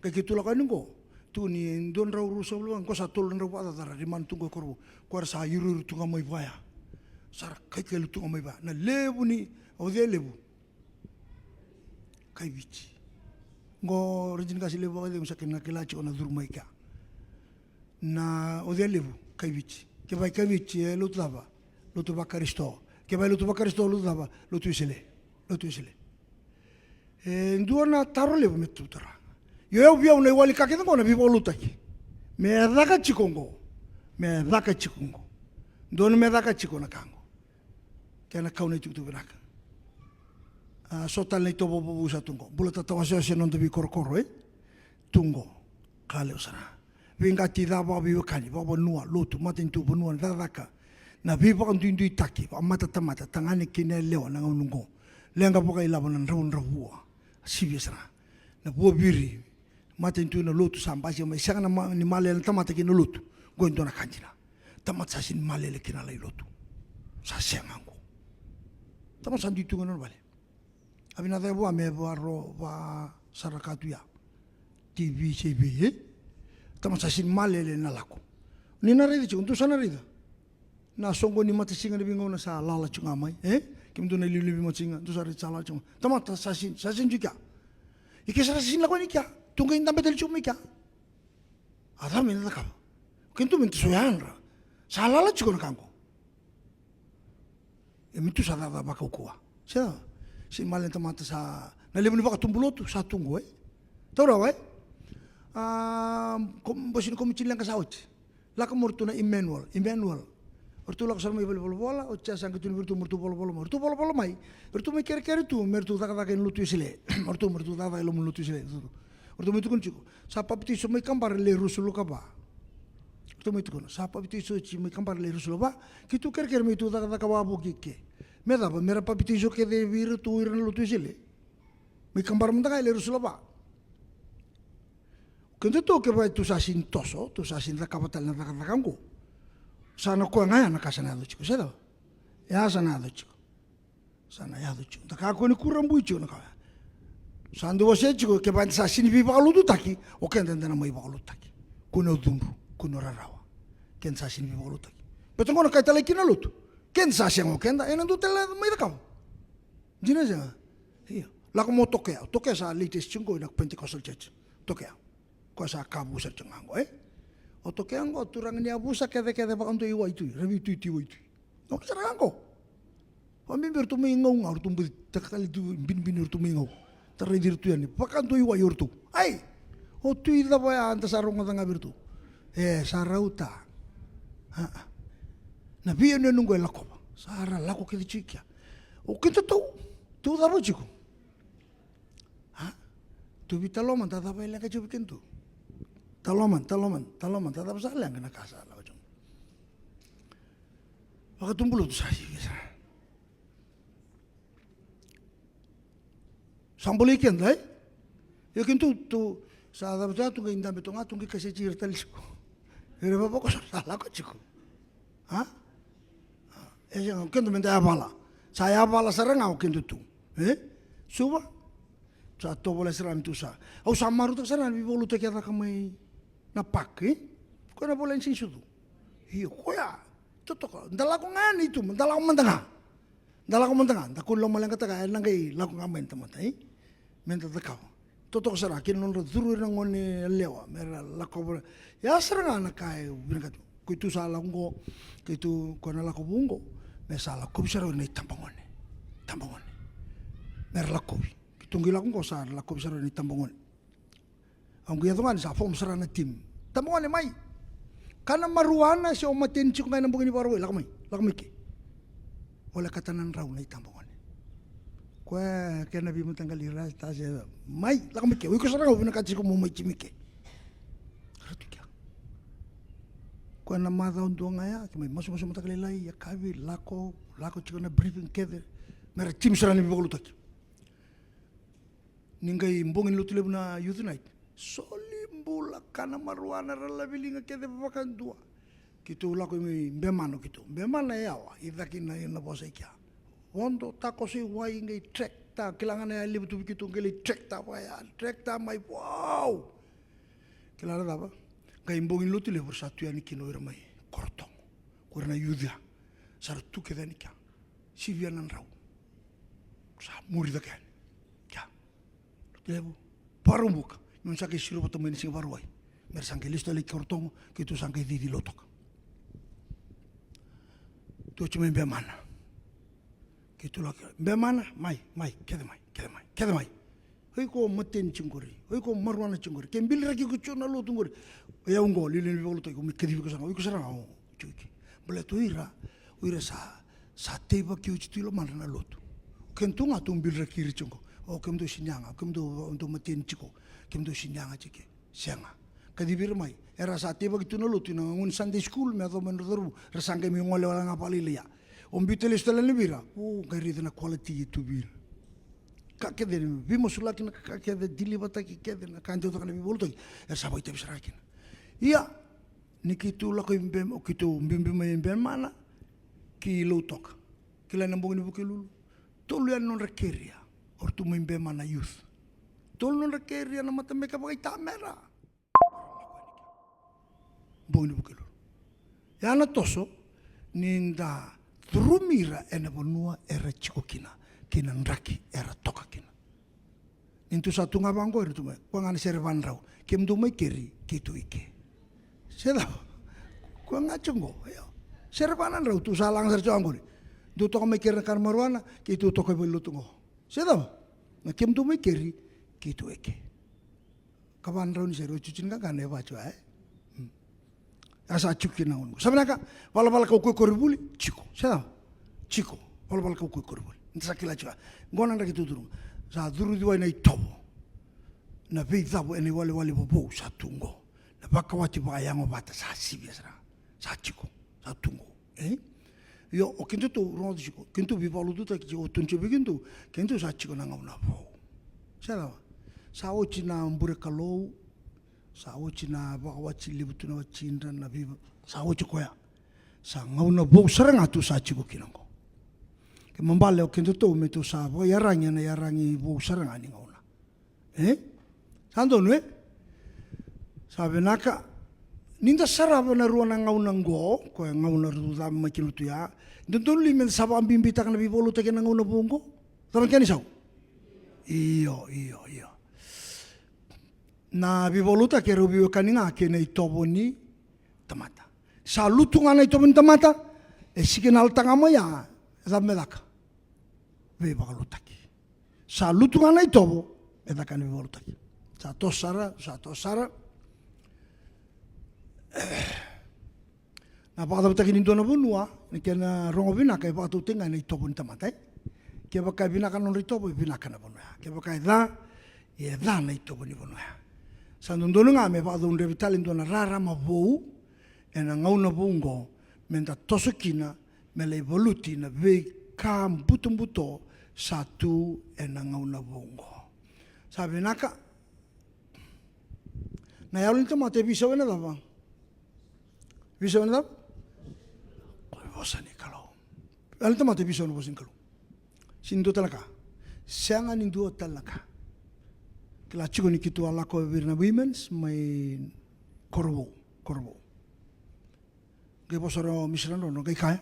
Qai keitou lako yani qo. Tu ni dua na drau ruasagavulu, qo sa tolu na drau vakacaca ra remand tu qo i Korovou. Ko era sa iroiro tu ga mai vaya. Sa ra kaikaila tu ga mai vaya. Na levu ni, o cei a levu? Kai Viti. Qo Ridini Qase levu vakacegu sa kena kila tiko na curu mai kea. Na o cei a levu? Kai Viti. Kevaka e kai Viti e lotu cava? Lotu vaKarisito. Kevaka e lotu vaKarisito, lotu cava? Lotu Wesele. Lotu Wesele. E dua na taro levu me tu tara. Io, au via, au na iwali ka kece qo na veivakalotutaki. Me caka tiko qo. Me caka tiko qo. Donu me caka tiko na ka qo. Kena kau na itukutuku vinaka. A, so tale na itovo vovou sa tu qo. Bula tatawasewase na noda veikorokoro, e? Tu qo. Ka levu sara. Veiqati ca vakaveiwekani, vakavanua, lotu, matanitu, vanua, na cakacaka. Na veivakaduiduitaki, vakamatatamata, tagane kei na yalewa na gauna qo. Leqa vakailavo, na dravudravua. Sivia sara. Na vuaviri, matanitu, na lotu sa basika mai, sega na ma-, ni malele na tamata kei na lotu. Qo e dua na ka dina. Tamata sa sini malele kina lai lotu. Sa sega qo. Tamata sa dui tu ga na nona vale. A vinaka cake vua me varo vasara ka tu ya. T V se vei, e? Tamata sa sini malele na lako. Ni na raica tiko, dou sa na raica. Na soqo ni matasiga na veigauna sa lala tiko ga mai, e? Kemudou na liuliu vei Maciga, dou sa raica sa lala tiko. Tamata sa sini, sa sini tiko kea. I ke sa sini lako yani kea. Tu qai dabe tale tiko mai kea. A cava me da cakava? Kemudou me da so yadra. Sa lala tiko na ka qo. E me tu sa cakacaka vakaukauwa. Sa, sini male na tamata sa, na levu ni vakatubu lotu sa tu qo, e? Taura, e? A, ko, bose ni komiti leqa sa oti. Lako mo ratou na Emmanuel, Emmanuel. O ratou lako sara mai valenivolavola, oti sa qai tukuni vei ratou mo ratou volavola mai. O ratou volavola mai, o ratou mai kerekere tu me ratou cakacaka ena lotu Wesele. O ratou me ratou cakacaka e loma ni lotu Wesele. O ratou mai tukuna tiko, sa papitaiso mai Kabara le ruasagavulu ka va. O ratou mai tukuna, sa papitaiso oti mai Kabara le ruasagavulu ka va. Keitou kerekere me tou cakacaka wavoki ke. Me cava, me ra papitaiso kece vei iratou o ira na lotu Wesele. Mai Kabara mada ga e le ruasagavulu ka va. Kedatou kevaka tou sa sini toso, tou sa sini cakava tale na cakacaka oqo. Sa na koya ga ya na ka sa na yaco tiko, se cava? Ya sa na yaco tiko. Sa na yaco tiko. Da kakua ni kurabui tiko na ka ya. Sa dau wasea tiko, kevaka eda sa sini veivakalotutaki, o keda eda na mai vakalotutaki. Kua ni o cudru, kua ni o rarawa. Keda sa sini veivakalotutaki. Baleta oqo na ka e talai kina na lotu. Keda sa sega o keda, ena dua tale mai cakava. Dina sega? Io. Lako mo Tokea. O Tokea sa latest tiko qo ena Pentecostal Church. Tokea. Koya sa ka vusa tiko ga qo, e? O Tokea qo, turaga ni yavusa kecekece vakadua i Waitui, ra veitui tu i Waitui. O sara ga qo. Vakabibi ratou mai Gau ga, ratou bau takali tu binibini ratou mai Gau. Da raici iratou yani, vakadua i Wai o ratou. Ai! O Tui cava ya da sa rogoca ga vei iratou. E, sa rauta. A, a. Na veiyanuyanu qo e lakova. Sa ra lako kece tiko i kea. O kedatou, tou cava tiko? A? Tou veitaloma, da cava e leqa tiko vei kedatou? Taloma, taloma, taloma, da cava sa leqa na ka sa lako tiko? Vakatubu lotu sa sivia sara. Sa bolei keda, e? Io, kedatou, tou sa cava tu, tou qai dabe toka ga, tou qai kaseti ira tale tiko. Ira vavakoso sa lako tiko. A? E sega, o kedatou me da yavala. Sa yavala sara ga o kedatou. E? Suva? Sa tovolea sara ga me tou sa. Au sa marautaka sara ga na veivakalotutaki e caka mai na park, e? Koya na vola ni Siga ni Sucu. Io, koya. Totoka. Da lako ga yani tu, da lako mada ga. Da lako mada ga, da kua ni lomaleqataka, ena qai lako ga mai na tamata, e? Me da cakava. Totoka sara, kei na nodra curu ira na gone yalewa, me ra lako vata. Ya sara ga na ka e vinakati. Keitou sa lako qo, keitou koya na lako vou qo, me sa lakovi sara o ira na itabagone. Tabagone. Me ra lakovi. Keitou qai lako qo sa lakovi sara o ira na itabagone. Au qai yaco ga ni sa form sara na team. Tabagone mai. Ka na maruana se o mateni tiko ga ena bogi ni Vakarauwai, lako mai, lako mai ke. O lekata na drau na itabagone. Koya kena veimataqali rasta se mai, lako mai ke. O iko sara ga o vinakata tiko mo mai timi ke. Ra tu kea. Koya na macawa dua ga ya, ke mai masumasu mataka lailai, yakavi, lako, lako tiko na briefing kece. Me ra team sara ni veivakalotutaki. Ni qai bogi ni lotu levu na Youth Night. Soli bula, kana maruana, ra laveliga kece vakadua. Keitou lako i Bemana keitou. Bemana e yawa, i cake na, na vosa i kea. Vodo, takoso i wai, qai tractor, kila ga na ya levu tu vei keitou, qai lai tractor vaya, tractor mai, wow! Kila na cava? Qai bogi ni lotu levu ra sa tu yani kina o ira mai Korotogo. Ko ira na youth ya. Sa ra tu kece yani kea. Sivia na drau. Sa muri cake yani. Kea. Levu. Vakaraubuka. Ni sa qai siro vata mai na siga Vakarauwai. Me ra sa qai lesu tale i Korotogo, keitou sa qai cici Lautoka. Tu oti mai Bemana. Keitou lako, Bemana, mai, mai, kece mai, kece mai, kece mai. O iko mateni tiko qori, o iko maruana tiko qori. Ke biliraki iko tiko na lotu qori. O yau qo, liuliu ni veivakalotutaki, au mai kacivi iko sara ga, o iko sara ga, o tiko. Baleta o ira, o ira sa, sa teivaki oti tu i lomadra na lotu. O kedatou ga tou biliraki ira tiko qo. O kemudou sini yaga, o kemudou, dou mateni tiko, kemudou sini yaga tiko. Sega. Kacivi ira mai. Era sa teivaki tu na lotu ena gauna ni Sunday school, me yacova mai na cauravou, ra sa qai mai gole wale ga vakalailai ya. O biuta lesu tale yani vei ira, o, qai raica na quality e tu vei ira. Ka kece, veimasulaki na ka kece, delivertaki kece, na ka dau caka na veivakalotutaki, era sa vakaitavi sara ga kina. Ia, ni keitou lako i Bem-, keitou biubiu mai Bemana ki Lautoka. Kila na bogi ni Vukelulu. Tolu yani nodra carrier. O ratou mai Bemana youth. Tolu nodra carrier na matabeka vakaitamera. Bogi ni Vukelulu. Ya na toso ni da curumi ira ena vanua era tiko kina, kei na draki era toka kina. Ni tu sa tu ga vaqo, era tu mai, koya ga na sere vanadrau, kemudou mai keri, keitou i ke. Se cava? Koya ga tiko qo, io. Sere vanadrau, tu sa laga sara tiko qori. Dou toka mai keri na kana marijuana, keitou toka i valenilotu qo. Se cava? Na kemudou mai keri, keitou i ke. Ka vanadrau ni sere, o cucu ni qaqana e va tiko, e? Hmm. A sa tiko kina na gauna qo. Sa vinaka, valavala kaukauwa i koronivuli, tiko. Se cava? Tiko. Valavala kaukauwa i koronivuli. Ni sa kila tiko. Qo na draki tuturu. Sa curu ciwai na itovo. Na veicavu ena iwalewale vovou sa tu qo. Na vakawati vakayago vata sa sivia sara. Sa tiko. Sa tu qo. E? Io, o kedatou rogoca tiko. Kedatou veivakalotutaki tiko, o tonitou vei kedatou. Kedatou sa tiko na gauna vou. Se cava? Sa oti na bure kalou. Sa oti na vakawati levu tu na watidra na veiva. Sa oti koya. Sa gauna vou sara ga tu sa tiko kina qo. Ke mabale o kedatou me tou sa vakaiyaragi ena iyaragi vou sara ga ni gauna. E? Sa donu, e? Sa vinaka. Ni da sarava na rua na gauna qo, koya gauna ratou cabe mai kina tu ya. Dodonu li me da sa vakabibitaka na veivakalotutaki ena gauna vou qo? Cava na kena isau? Io, io, io. Na veivakalotutaki e rau veiwekani ga kei na itovo ni tamata. Sa lutu ga na itovo ni tamata, e sikinala taga mai ya, e cava me caka? Veivakalotutaki. Sa lutu ga na itovo, e caka na veivakalotutaki. Sa toso sara, sa toso sara. Na vakacavutaki ni dua na vanua, ni kena rogo vinaka, e vakatautaki ga na itovo ni tamata, e? Kevaka e vinaka na nodra itovo, e vinaka na vanua ya. Kevaka e ca, e ca na itovo ni vanua ya. Sa dodonu ga me vakacaudrevi tale e dua na rarama vou, ena gauna vou qo, me da toso kina, me lai valuti na veika butobuto sa tu ena gauna vou qo. Sa vinaka, na yalo ni tamata e veisau ena cava? Veisau ena cava? Ko na vosa ni Kalou. Yalo ni tamata e veisau ena vosa ni Kalou. Sega ni dua tale na ka. Sega ni dua tale na ka. Kila tiko ni keitou a lako vei ira na women's mai Korovou, Korovou. Qai vosa o Misi Radrodro, qai kaya,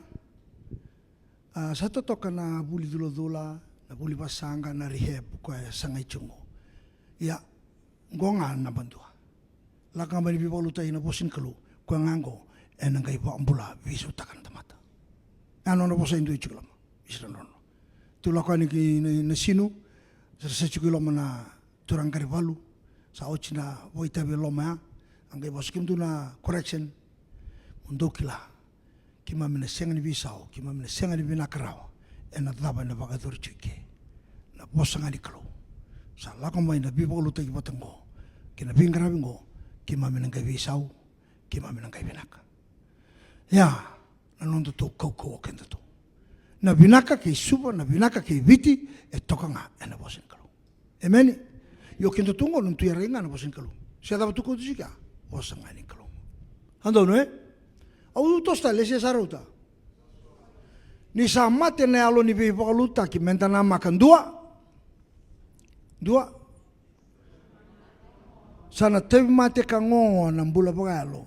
a, sa totoka na vuli culacula, na vuli vasaqa, na rehab, koya e sagai tiko qo. Ia, qo ga na naba dua. Lako ga mai na veivakalotutaki na vosa ni Kalou, koya ga qo ena qai vakabula veisautaka na tamata. A nona vosa e dua e tiko i loma, Misi Radrodro. Tu lako yani ki na, na sinu, sa, sa tiko i loma na turaga Qarivalu, sa oti na vakaitavi e loma ya, a qai vosa, kemudou na correction, mo dou kila, keimami na sega ni veisau, keimami na sega ni vinaka rawa ena cava ena vakayacori tiko i ke. Na vosa ga ni Kalou. Sa lako mai na veivakalotutaki vata qo kei na veiqaravi qo, keimami na qai veisau, keimami na qai vinaka. Ia, na nodatou kaukauwa o kedatou. Na vinaka kei Suva, na vinaka kei Viti, e toka ga ena vosa ni Kalou. Emeni. Io, kedatou qo na nodatou iyaragi ga na vosa ni Kalou. Se cava tu kauta tiko ya, vosa ga ni Kalou. Sa donu, e? Au toso tale, se sa rauta. Ni sa mate na yalo ni veivakalotutaki, meda namaka, dua. Dua. Sa na tauvimate ka gogo na bula vakayalo.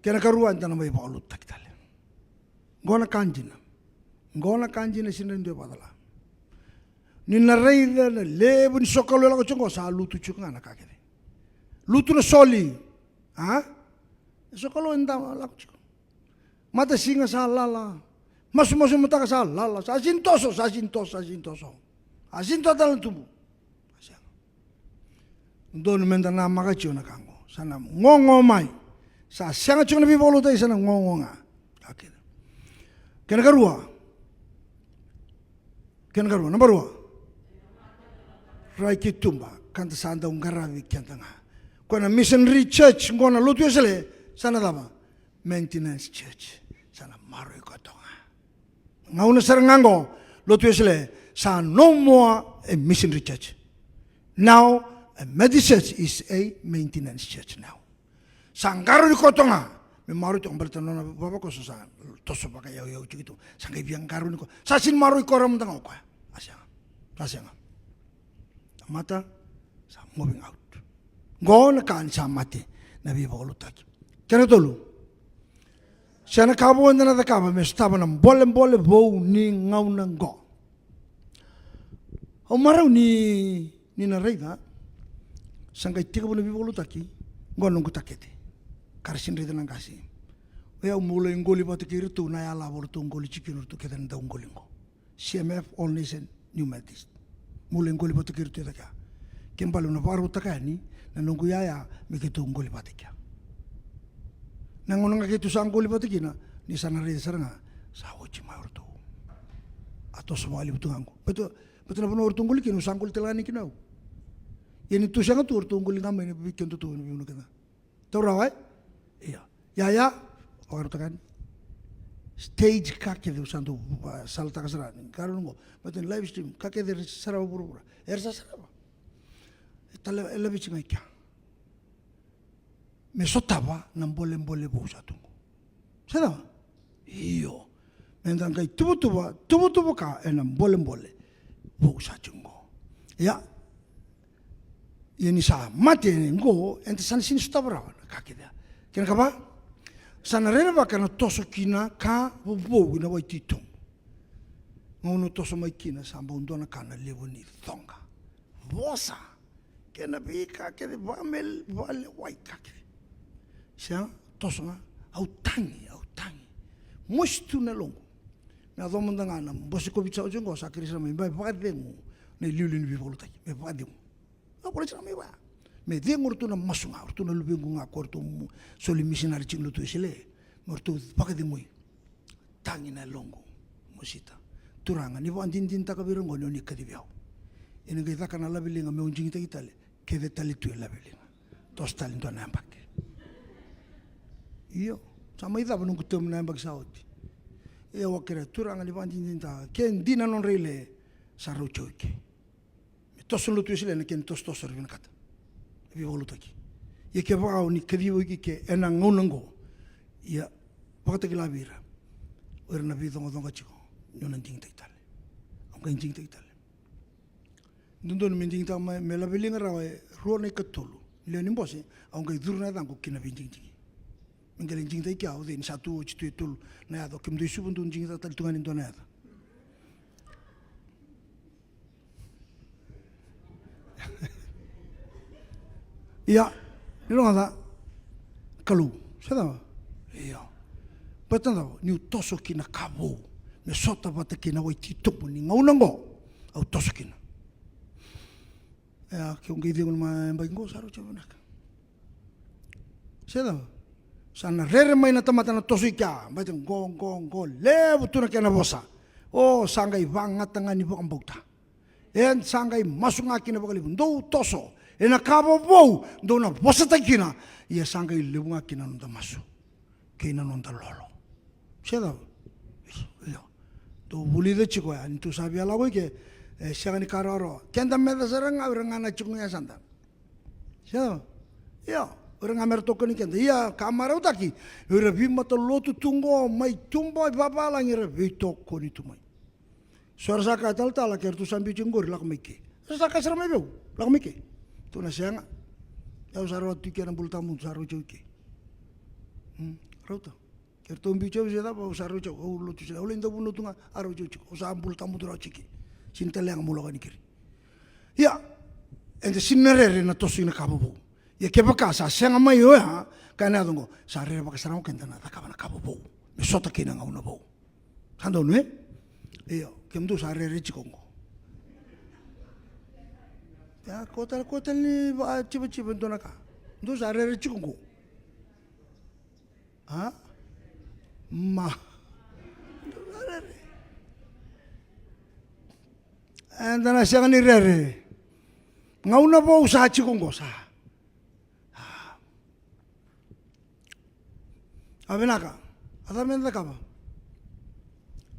Kena karua, eda na mai vakalotutaki tale. Qo na ka dina. Qo na ka dina, sega ni dua e vakacala. Ni na raica na levu ni sokalou e lako tiko qo, sa lutu tiko ga na ka kece. Lutu na soli. A? E sokalou eda lako tiko. Matasiga sa lala. Masumasu mataka sa lala. Sa sega ni toso, sa sega ni toso, sa sega ni toso. Sa sega ni toso tale na tubu. Sa sega. Dodonu meda namaka tiko na ka qo. Sa na gogo mai. Sa sega tiko na veivakalotutaki, sa na gogo ga. Ka kece. Kena karua. Kena karua, naba rua. Rai kei tuba, ka da sa dau qaravi keda ga. Ko na missionary church, qo na lotu Wesele, sa na cava? Maintenance church. Sa na maroroi koya toka ga. Gauna sara ga qo, lotu Wesele, sa no more a missionary church. Now, a Methodist church is a maintenance church now. Sa qarauni koya toka ga. Me maroroi toka, baleta na nona vavakoso sa toso vakayauyau tiko tu. Sa qai via qarauni koya. Sa sega ni maroroi koya rawa mada ga o koya. A sega. Sa sega. Tamata sa moving out. Qo na ka ni sa mate na veivakalotutaki. Kena tolu. Sa na ka vou eda na cakava me sotava na bolebole vou ni gauna qo. Au marau ni, ni na raica, sa qai tekivu na veivakalotutaki, qo na noqu takete. Ka ra sega ni raica na qase. O yau meu lai qoli vata kei iratou na yala vou ratou qoli tiko kina ratou kece na dau qoli qo. C M F, All Nation, New Methodist. Meu lai qoli vata kei iratou e cake ya. Ke bale au na vakarautaka yani na noqu yaya me keitou qoli vata kea. Na gauna ga keitou sa qoli vata kina, ni sa na raica sara ga, sa oti mai o ratou. A toso vakalevu tu ga qo. Baleta, baleta na vanua o ratou qoli kina, au sa qoli tale ga yani kina au. Ia ni tou sega tu, o ratou qoli ga mai na vei kedatou ena veivanua keda. Taura rawa, e? Ia. Ia, ia. Vakarautaka yani. Stage ka kece au sa dau, a, salataka sara ni ka rau qo. Baleta ni live stream, ka kece era sarava vuravura. Era sa sarava. E tale, e laveti ga i kea. Me sotava na bolebole vou sa tu qo. Sa cava? Io. Meda qai tuvatuva, tuvatuva ka ena bolebole vou sa tiko qo. Ia. Ia ni sa mate qo, eda sa na sega ni sotava rawa na ka kece ya. Kena ikava, sa na rerevaka na toso kina ka vovou ina wai titobu. Gauna au toso mai kina sa bau dua na ka na levu ni coqa. Vosa. Kei na veika kece, vaka me, vakalewai ka kece. Sega, toso ga, au tagi, au tagi. Mosi tu na yaloqu. Me yaco mada ga na bose COVID sa oti qo, sa kerei sara mai, me vakacegu na iliuliu ni veivakalotutaki, me vakacegu. Au volai sara mai vaya. Me cegu o ratou na masu ga, o ratou na luvequ ga ko ratou mo-, soli misinari tiko lotu Wesele. Me ratou vakacegui. Tagi na yaloqu. Mosita. Turaga, ni vakadinadinataka vei ira qo ni oni kacivi au. Ena qai caka na laveliga meu digitaki tale. Kece tale tu e laveliga. Toso tale dua na yabaki. Io. Sa mai cava noqu temu na yabaki sa oti. Ia au a kerea, Turaga, ni vakadinadinataka. Ke dina na nodra ile, sa rauti au i ke. Me toso na lotu Wesele ena kena tosotoso era vinakata. E veivakalotutaki. Ia kevaka o ni kacivi au i ke ena gauna qo. Ia, vakatakila vei ira. O ira na veicoqacoqa tiko. Ni o na digitaki tale. Au qai digitaki tale. Dodonu me digitaka mai, me laveliga rawa e rua na ikatolu. Lewe ni bose, au qai curu na yacaqu ki na veidigidigi. Me qai lai digitaki kea, o cei ni sa tu oti tu e tolu na yaca, o kemudou i Suva dou digitaka tale tu ga ni dua na yaca. Ia, ni rogoca, Kalou, se cava? Ia. Baleta na cava? Niu toso ki na ka vou, me sota vata kei na wai titobu ni gauna qo, au toso kina. Ia, keu qai cegu na yabaki qo, sa rauti au vinaka. Se cava? Sa na rere mai na tamata na toso i kea, baleta qo, qo, qo, levu tu na kena vosa. O, sa qai vagata ga ni vakabauta. E sa qai masu ga kina vakalevu. Dou toso ena ka vovou, dou na vosataki kina. Ia sa qai levu ga kina na noda masu kei na noda lolo. Se cava? Io. Dou vulica tiko ya, ni tou sa via lako i ke, e sega ni ka rawarawa. Keda meca sara ga, o ira ga na tiko ga e yasada. Sa, ia, o ira ga me ra tokoni keda. Ia, ka marautaki, o ira veimatalotu tu qo mai tuba i vavalagi era veitokoni tu mai. So era sa kaya, talatala, ke ratou sa biu tiko qori, lako mai ke. Era sa kaya sara mai vei au, lako mai ke. Tou na sega. Au sa rawata tu i ke na bula tawamudu, sa rauti au i ke. Hmm, rauta. Ke ratou biu tiko, se cava, au sa rauti au, au lotu Wesele, au lai dauvunau tu ga, a rauti au tiko, au sa bula tawamudu rawa tiko. Sega ni taleyaga meu lako yani keri. Ia, eda sega ni na rere na toso ina ka vovou. Ia kevaka sa sega mai oya, ka ena yaco qo, sa rerevaka sara ga o keda na cakava na ka vovou. Me sota kei na gauna vou. Sa donu, e? Io, kemudou sa rere tiko qo. Ia, kua tale, kua tale ni vakacivaciva e dua na ka. Dou sa rere tiko qo. A? Ma. Eda na sega ni rere. Gauna vou sa tiko qo sa. A. A vinaka. A cava meda cakava?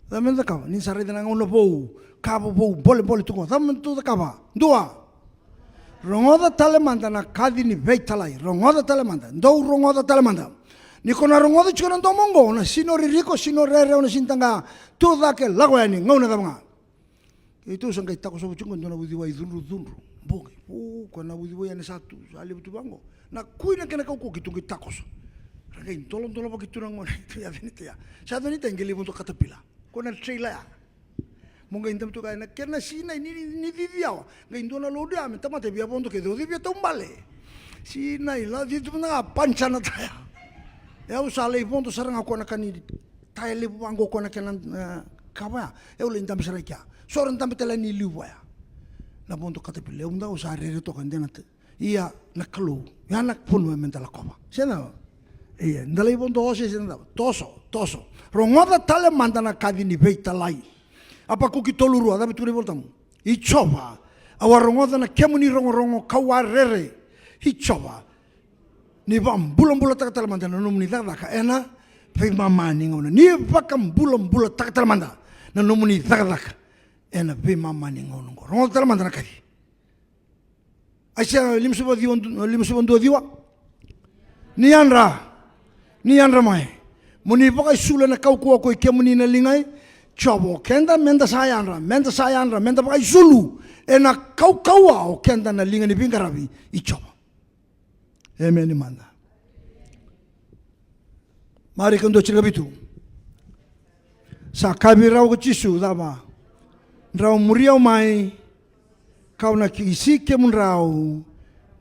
Cava meda cakava? Ni sa raica na gauna vou. Ka vovou, bolebole tu qo. Cava meda tou cakava? Dua. Rogoca tale mada na kaci ni veitalai. Rogoca tale mada. Dou rogoca tale mada. Ni ko na rogoca tiko na domo oqo, o na sega ni rere, o na sega ni rere, o na sega ni taqaya. Tu cake, lako yani, gauna cava ga. Keitou sa qai takoso tiko qo e dua na uciwai cudrucudru. Bogi. O, koya na uciwai yani sa tu, sa levu tu vaqo. Na kui na kena kaukauwa keitou qai takoso. Qai doladola vaki tu na gone tu ya, yaco ni tai ya. Sa yaco ni tai qai lai vodo katapila. Ko na trailer ya. Mo qai dabe tu kaya na kena sinai ni, ni, ni cici yawa. Qai dua na load ya me tamata e via vodo kece, o cei via taubale? Sinai la cici tu mada ga, panca na taya. E au sa lai vodo sara ga ko na ka ni taya levu vaqo ko na kena, e, kava ya. E au lai dabe sara ga kea. Sora dabe tale ni liu vaya. Na vodo katapila. E au mada au sa rere toka dena te Ia na Kalou, ia na vanua me da lakova. Se na, ia, da lai vodo ose, se na, toso, toso. Rogoca tale mada na kaci ni veitalai. Apakuki tolu rua, cava e tukuna iVolatabu? I Jiova, au a rogoca na kemuni rogorogo kau a rere. I Jiova, ni vakabulabulataka tale mada na nomuni cakacaka ena veimama ni gauna. Ni vakabulabulataka tale mada na nomuni cakacaka ena veimama ni gauna oqo. Rogoca tale mada na kaci. Aisea limasagavulu ka ciwa, limasagavulu ka dua ciwa. Ni yadra, ni yadra mai. Mo ni vakaisulu ena kaukauwa ko i kemuni na ligai Jiova. O keda meda sa yadra, meda sa yadra, meda vakaisulu ena kaukauwa o keda na liga ni veiqaravi i Jiova. Emeni mada. Marika dua tinikavitu. Sa kaya vei rau ko Jisu, cava? Drau muri au mai, kau na qisi kemudrau,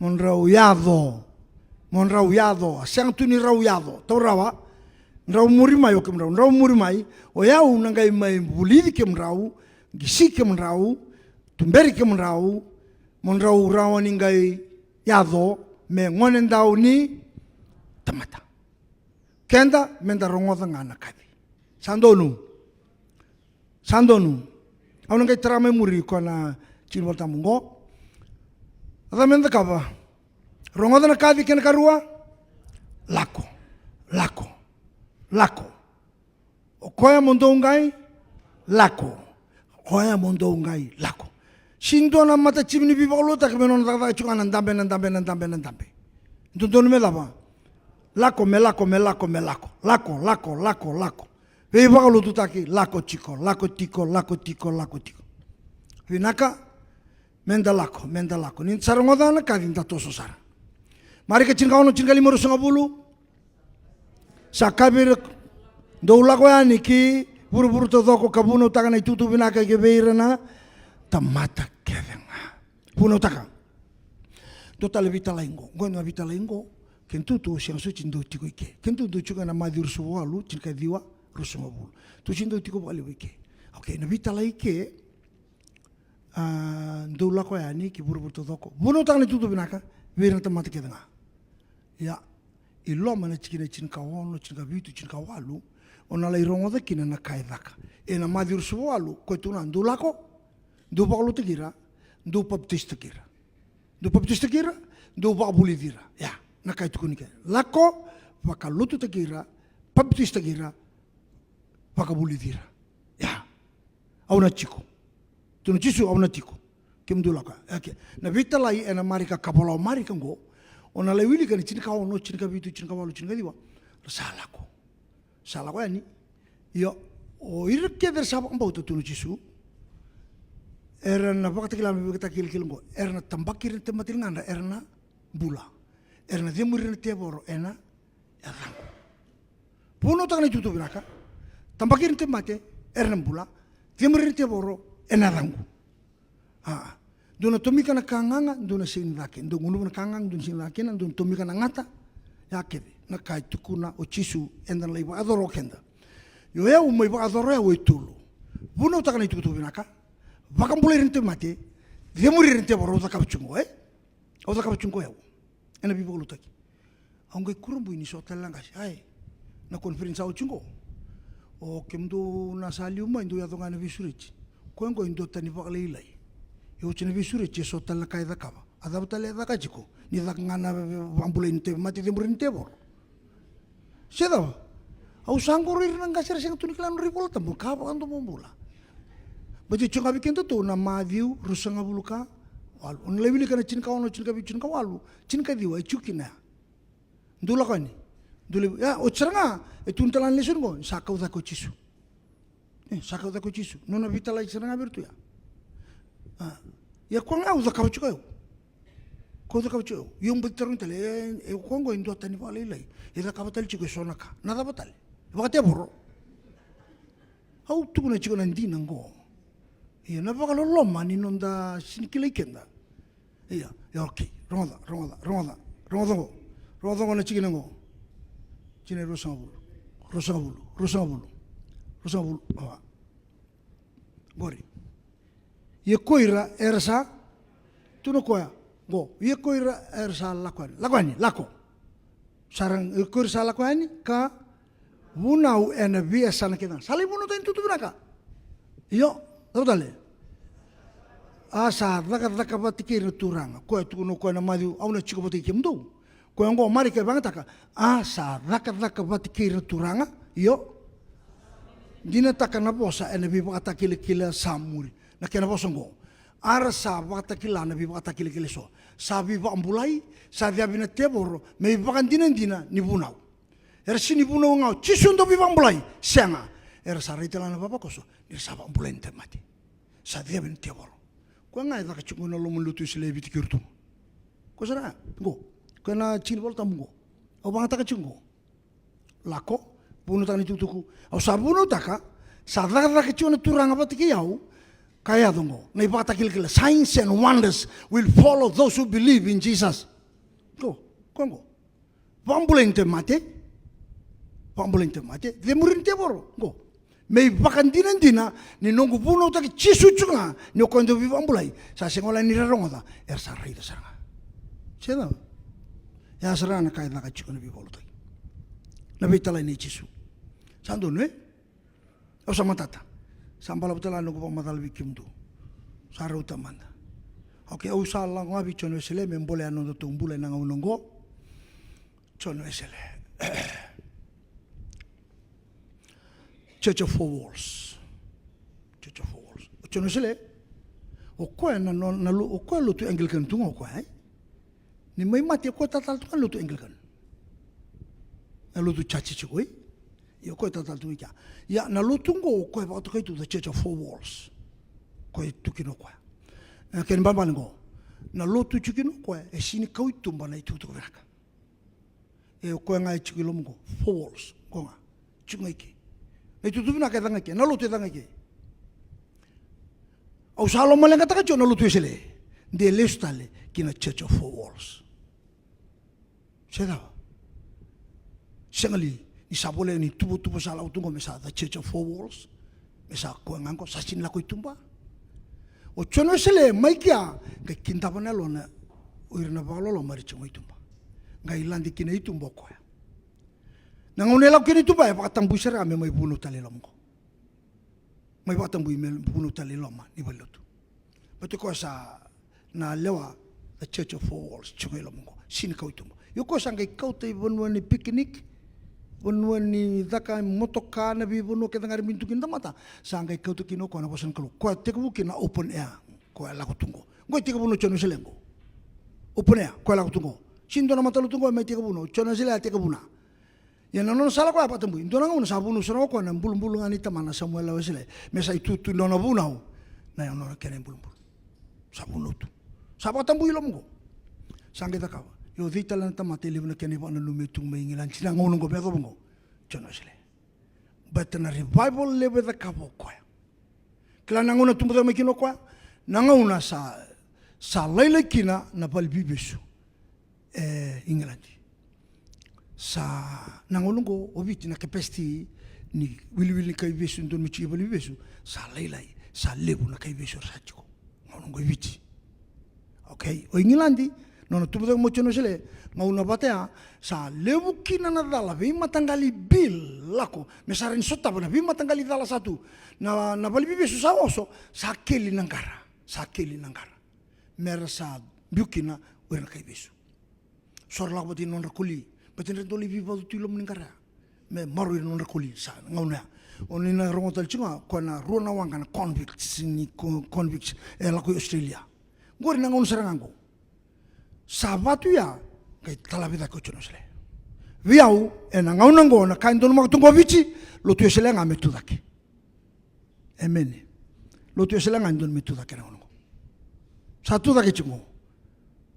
mo drau yaco, mo drau yaco. A sega tu ni rau yaco, tau rawa. Drau muri mai o kemudrau, drau muri mai, o yau na qai mai vulici kemudrau, qisi kemudrau, tuberi kemudrau, mo drau rawa ni qai yaco me gonedau ni tamata. Keda meda rogoca ga na kaci. Sa donu. Sa donu. Au na qai tara mai muri ko na tiki ni Volatabu oqo. A cava meda cakava? Rogoca na kaci kei na karua. Lako. Lako. Lako. O koya mo dou qai lako. O koya mo dou qai lako. Sega ni dua na matatimi ni veivakalotutaki me nona cakacaka tiko ga na dabe, na dabe, na dabe, na dabe. Dodonu me cava? Lako, me lako, me lako, me lako. Lako, lako, lako, lako. Veivakalotutaki, lako tiko, lako tiko, lako tiko, lako tiko. Vinaka, meda lako, meda lako. Ni sa rogoca na kaci da toso sara. Marika tinikaono, tinikalima, ruasagavulu. Sa kaya vei ira, dou lako yani ki vuravura taucoko ka vunautaka na itukutuku vinaka ki vei ira na tamata kece ga. Vunautaka. Dua tale veitalai qo. Qo na veitalai qo. Kena tu tu sega soti dou tiko i ke. Kena tu dou tiko ena Maciu ruasagavulu ka walu, tinikaciwa, ruasagavulu. Tu soti dou tiko vakalevu i ke. Okay, na veitalai i ke. A, dou lako yani ki vuravura taucoko. Vunautaka na itukutuku vinaka vei ira na tamata kece ga. Ia, i loma na tikina e tinikaono, tinikavitu, tinikawalu, o na lai rogoca kina na ka e caka. Ena Maciu ruasagavulu ka walu, koya e tukuna, dou lako, dou vakalotutaki ira, dou papitaisotaki ira. Dou papitaisotaki ira, dou vakavulici ira. Ia, na ka e tukuni kina. Lako, vakalotutaki ira, papitaisotaki ira, vakavulici ira. Ia. Au na tiko. Tukuna o Jisu, au na tiko. Kemudou lako. Okay. Na veitalai ena Marika, ka vola o Marika qo. O na lai wilika na tinikaono, tinikavitu, tinikawalu, tinikaciwa. Ra sa lako. Sa lako yani. Io, o ira kece era sa vakabauta, tukuna o Jisu, era na vakatakila na veivakatakilakila qo. Era na tabaki ira na tamata ligadra, era na bula. Era na cemuri ira na tevoro ena yacaqu. Vunautaka na itukutuku vinaka. Tabaki ira na tauvimate, era na bula. Cemuri ira na tevoro ena yacaqu. A, dou na tomika na ka gaga, dou na sega ni caka. Dou gunuva na ka gaga, dou na sega ni caka kina, dou na tomika na gata. Ia kece na ka e tukuna o Jisu, eda na lai vakayacora o keda. Io, o yau mai vakayacora o yau e tolu. Vunautaka na itukutuku vinaka. Vakabulai ira na tauvimate. Cemuri ira na tevoro, au cakava tiko qo, e? Au cakava tiko qo o yau. Ena veivakalotutaki. Au qai kurabui ni so tale na qase. Ai, na conference a oti qo. O kemudou na sa liu mai, dou yaco ga ena veisureti. Koya qo e dua tani vakalailai. E oti na veisureti, e so tale na ka e cakava. A cava tale e caka tiko? Ni caka ga na vakabulai ni tauvimate, cemuri ni tevoro. Se cava? Au sa qoro ira na qase era sega tu ni kila na nodra iVolatabu, ka vakadomobula. Baleta e tiko ga vei kedatou na Maciu ruasagavulu ka walu. O na lai wilika na tinikaono, tinikavitu, tinikawalu, tinikaciwa, e tiko kina ya. Dou lako yani. Dou lai, ia, oti sara ga, e tukuna tale ga na lesoni qo, sa kau cake o Jisu. E, sa kau cake o Jisu. Nona veitalai sara ga vei iratou ya. A, ia koya ga au cakava tiko o yau. Ko cakava tiko, io, bati tarogi tale, e, e, ko qo e dua tani vakalailai. E cakava tale tiko e so na ka. Na cava tale? Vakatevoro. Au tukuna tiko na dina qo. Ia, na vakaloloma ni noda sini kilai keda. Ia, ia, okei. Rogoca, rogoca, rogoca. Rogoca qo. Rogoca qo na tikina qo. Tikina e ruasagavulu. Ruasagavulu. Ruasagavulu. Ruasagavulu. Awa. Qori. Ia ko ira era sa, tukuna o koya, qo. Ia ko ira era sa lako yani. Lako yani, lako. Sa ra, ia ko ira sa lako yani, ka vunau ena veiyasana kece ga. Sa lai vunautaki na itukutuku vinaka. Io, cava tale? A sa cakacaka vata kei ira na Turaga. Koya tukuna o koya na Maciu, au na tiko vata kei kemudou. Koya oqo Marika e vagataka, a sa cakacaka vata kei ira na Turaga, io. Dinataka na vosa ena veivakatakilakila sa muri. Na kena vosa oqo. A ra sa vakatakila na veivakatakilakila eso. Sa veivakabulai, sa cavi na tevoro, me ivakadinadina ni vunau. Era sini vunau ga o Jisu dau veivakabulai, sega. Era sa rai tale ga na vavakoso, ni ra sa vakabulai na tauvimate. Sa cavi na tevoro. Koya ga e caka tiko na loma ni lotu Wesele e Viti kei Rotuma. Koya sara, qo. Koya na tiki ni Vola Tabu qo. Au vagataka tiko qo. Lako, vunautaka na itukutuku. Au sa vunautaka, sa cakacaka tiko na Turaga vata kei au, ka yaco qo. Na ivakatakilakila, signs and wonders will follow those who believe in Jesus. Qo, koya qo. Vakabulai na tauvimate. Vakabulai na tauvimate. Cemuri na tevoro. Qo. Me ivakadinadina ni noqu vunautaki Jisu tiko ga ni o koya dau veivakabulai. Sa sega wale ni ra rogoca, era sa raica sara ga. Se cava? Ya sara ga na ka e caka tiko na veivakalotutaki. Na veitalai nei Jisu. Sa donu, e? Au sa matata. Sa balavu tale ga noqu vakamacala vei kemudou. Sa rauta mada. Okei, au sa lako ga vei Jone Wesele me bolea na nodatou bula ena gauna oqo. Jone Wesele. Church of Four Walls. Church of Four Walls. O Jone Wesele, o koya na, na, na lo-, o koya lotu Anglican tu ga o koya, e? Ni mai mate o koya tatala tu ga na lotu Anglican. Na lotu church tiko, e? Ia o koya tatala tu ga i kea. Ia na lotu oqo o koya vakatokai tu the Church of Four Walls. Koya tu kina o koya. E, kena ibalebale oqo. Na lotu tu kina o koya, e sini kau i tuba na itukutuku vinaka. E o koya ga e tiko i loma qo, four walls, qo ga. Tiko ga i ke. Na itukutuku vinaka e caka ga i ke, na lotu e caka ga i ke. Au sa lomaleqataka tiko na lotu Wesele. De lesu tale ki na Church of Four Walls. Se cava? Sega li ni sa voleka ni tuvatuva sa lako tu qo me sa the Church of Four Walls? Me sa koya ga qo, sa sini lako i tuba. O Jone Wesele mai kea, qai kidava na yalona o ira na vakaloloma era tiko mai tuba. Qai lade kina i tuba o koya. Na gauna e lako kina i tuba, e vakatabui sara ga me mai vunau tale i loma qo. Mai vakatabui me vunau tale i loma ni valenilotu. Baleta o koya sa na lewa, the Church of Four Walls, tiko i loma qo. Sini kau i tuba. Io, o koya sa qai kauta i vanua ni picnic, vanua ni caka motoka, na veivanua kece ga era mai duki na tamata. Sa qai kauta kina o koya na vosa ni Kalou. Koya tekivu kina na open air. Koya lako tu qo. Qo e tekivu na Jone Wesele qo. Open air, koya lako tu qo. Sini dua na matalotu qo e mai tekivu na, o Jone Wesele a tekivu na. Ia na nona sala koya vakatabui. Dua na gauna sa vunau sara ga o koya na bulubulu ga ni tamana Samuela Wesele. Me sa itutu nona vunau. Na nona kena ibulubulu. Sa vunau tu. Sa vakatabui i loma qo. Sa qai cakava. Io, cei tale na tamata e levu na kena ivakananumi e tu mai Igiladi. Na gauna qo me yacova qo. Jone Wesele. Baleta na revival levu e cakava o koya. Kila na gauna tubu cake mai kina o koya. Na gauna sa, sa lailai kina na valeniveivesu. E Igiladi. Sa na gauna oqo o Viti na capacity ni wiliwili ni kai vesu, dodonu me tiko i valeniveivesu, sa lailai, sa levu na kai vesu era sa tiko. Gauna oqo i Viti. Okei, o Igiladi, nona tubu cake mai o Jone Wesele, gauna vata ya, sa levu kina na cala, veimataqali bill lako, me sa rawa ni sotava na veimataqali cala sa tu. Na, na valeniveivesu sa oso, sa keli na qara, sa keli na qara. Mera sa biu kina o ira na kai vesu. So ra lako vata ina nodra koli. Baleta ni ra dau lai veivaucu tu i loma ni qara ya. Me maroroi ira na nodra koli sa na gauna ya. O ni na rogo tale tiko ga, koya na rua na waqa na convicts, ni co-, convicts, e lako i Australia. Qori na gauna sara ga qo. Sa vatu ya, qai talavi cake o Jone Wesele. Vei au, ena gauna qo, na ka e donumaka tu qo Viti, lotu Wesele ga me tu cake. Emeni. Lotu Wesele ga e dodonu me tu cake na gauna qo. Sa tu cake tiko qo.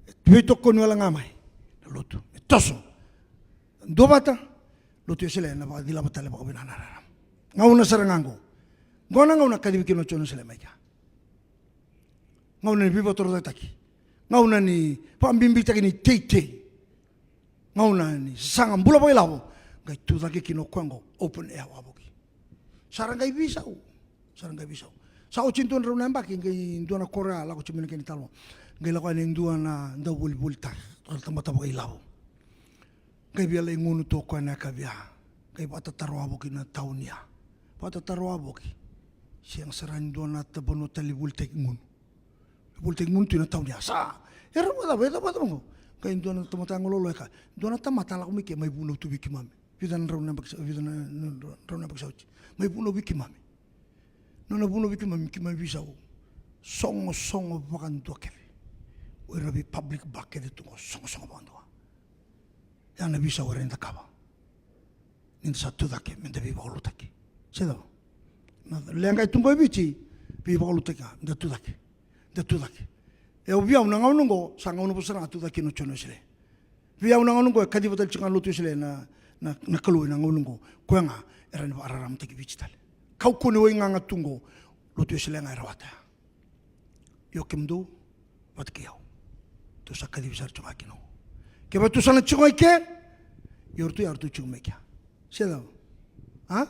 E Veitokoni wale ga mai na lotu me toso. Duavata, lotu Wesele ena vakacilava tale vakavinaka na rarama. Gauna sara ga qo. Qo na gauna kacivi kina o Joni Wesele mai kea. Gauna ni veivakatorocaketaki. Gauna ni vakabibitaki ni teitei. Gauna ni sasaga bula vakailavo. Qai tucake kina o koya qo, open air wavoki. Sa ra qai veisau. Sa ra qai veisau. Sa oti e dua na drau na yabaki, qai dua na koro ya lako tiko mai na kena italanoa. Qai lako yani e dua na dauvolivolitaki, dua na tamata vakailavo. Qai via lai gunu tu o koya na yakavi ya. Qai vakatataro wavoki na tauni ya. Vakatataro wavoki. Sega sara ni dua na ta-, vanua tale ni volitaki gunu. Volitaki gunu tu na tauni ya. Sa, e rau vakacava, e rau vakacava qo. Qai dua na tamata ya qo lolo e kaya, dua na tamata lako mai ke mai vunau tu vei keimami. Vica na drau na yabaki sa, vica na, na drau na yabaki sa oti. Mai vunau vei keimami. Nona vunau vei keimami, keimami veisau. Sogosogo vakadua kece. O ira vei public bar kece tu qo, sogosogo vakadua. Ya na veisau era na cakava. Ni da sa tucake, me da veivakalotutaki. Se cava? Na leqa e tu qo e Viti, veivakalotutaki ga, me da tucake. Da tucake. E au vei au na gauna qo, sa gauna vou sara ga tucake kina o Joni Wesele. Vei au na gauna qo e kaciva tale tiko ga na lotu Wesele na, na, na Kalou ena gauna qo. Koya ga era na vakararamataki Viti tale. Kaukauwa ni wai gaga tu qo, lotu Wesele ga e rawata ya. Io kemudou vata kei au. Tou sa kacivi sara tiko ga kina qo. Kevaka tou sa na tiko ga i ke, io ratou ya ratou tiko mai kea. Se cava? A?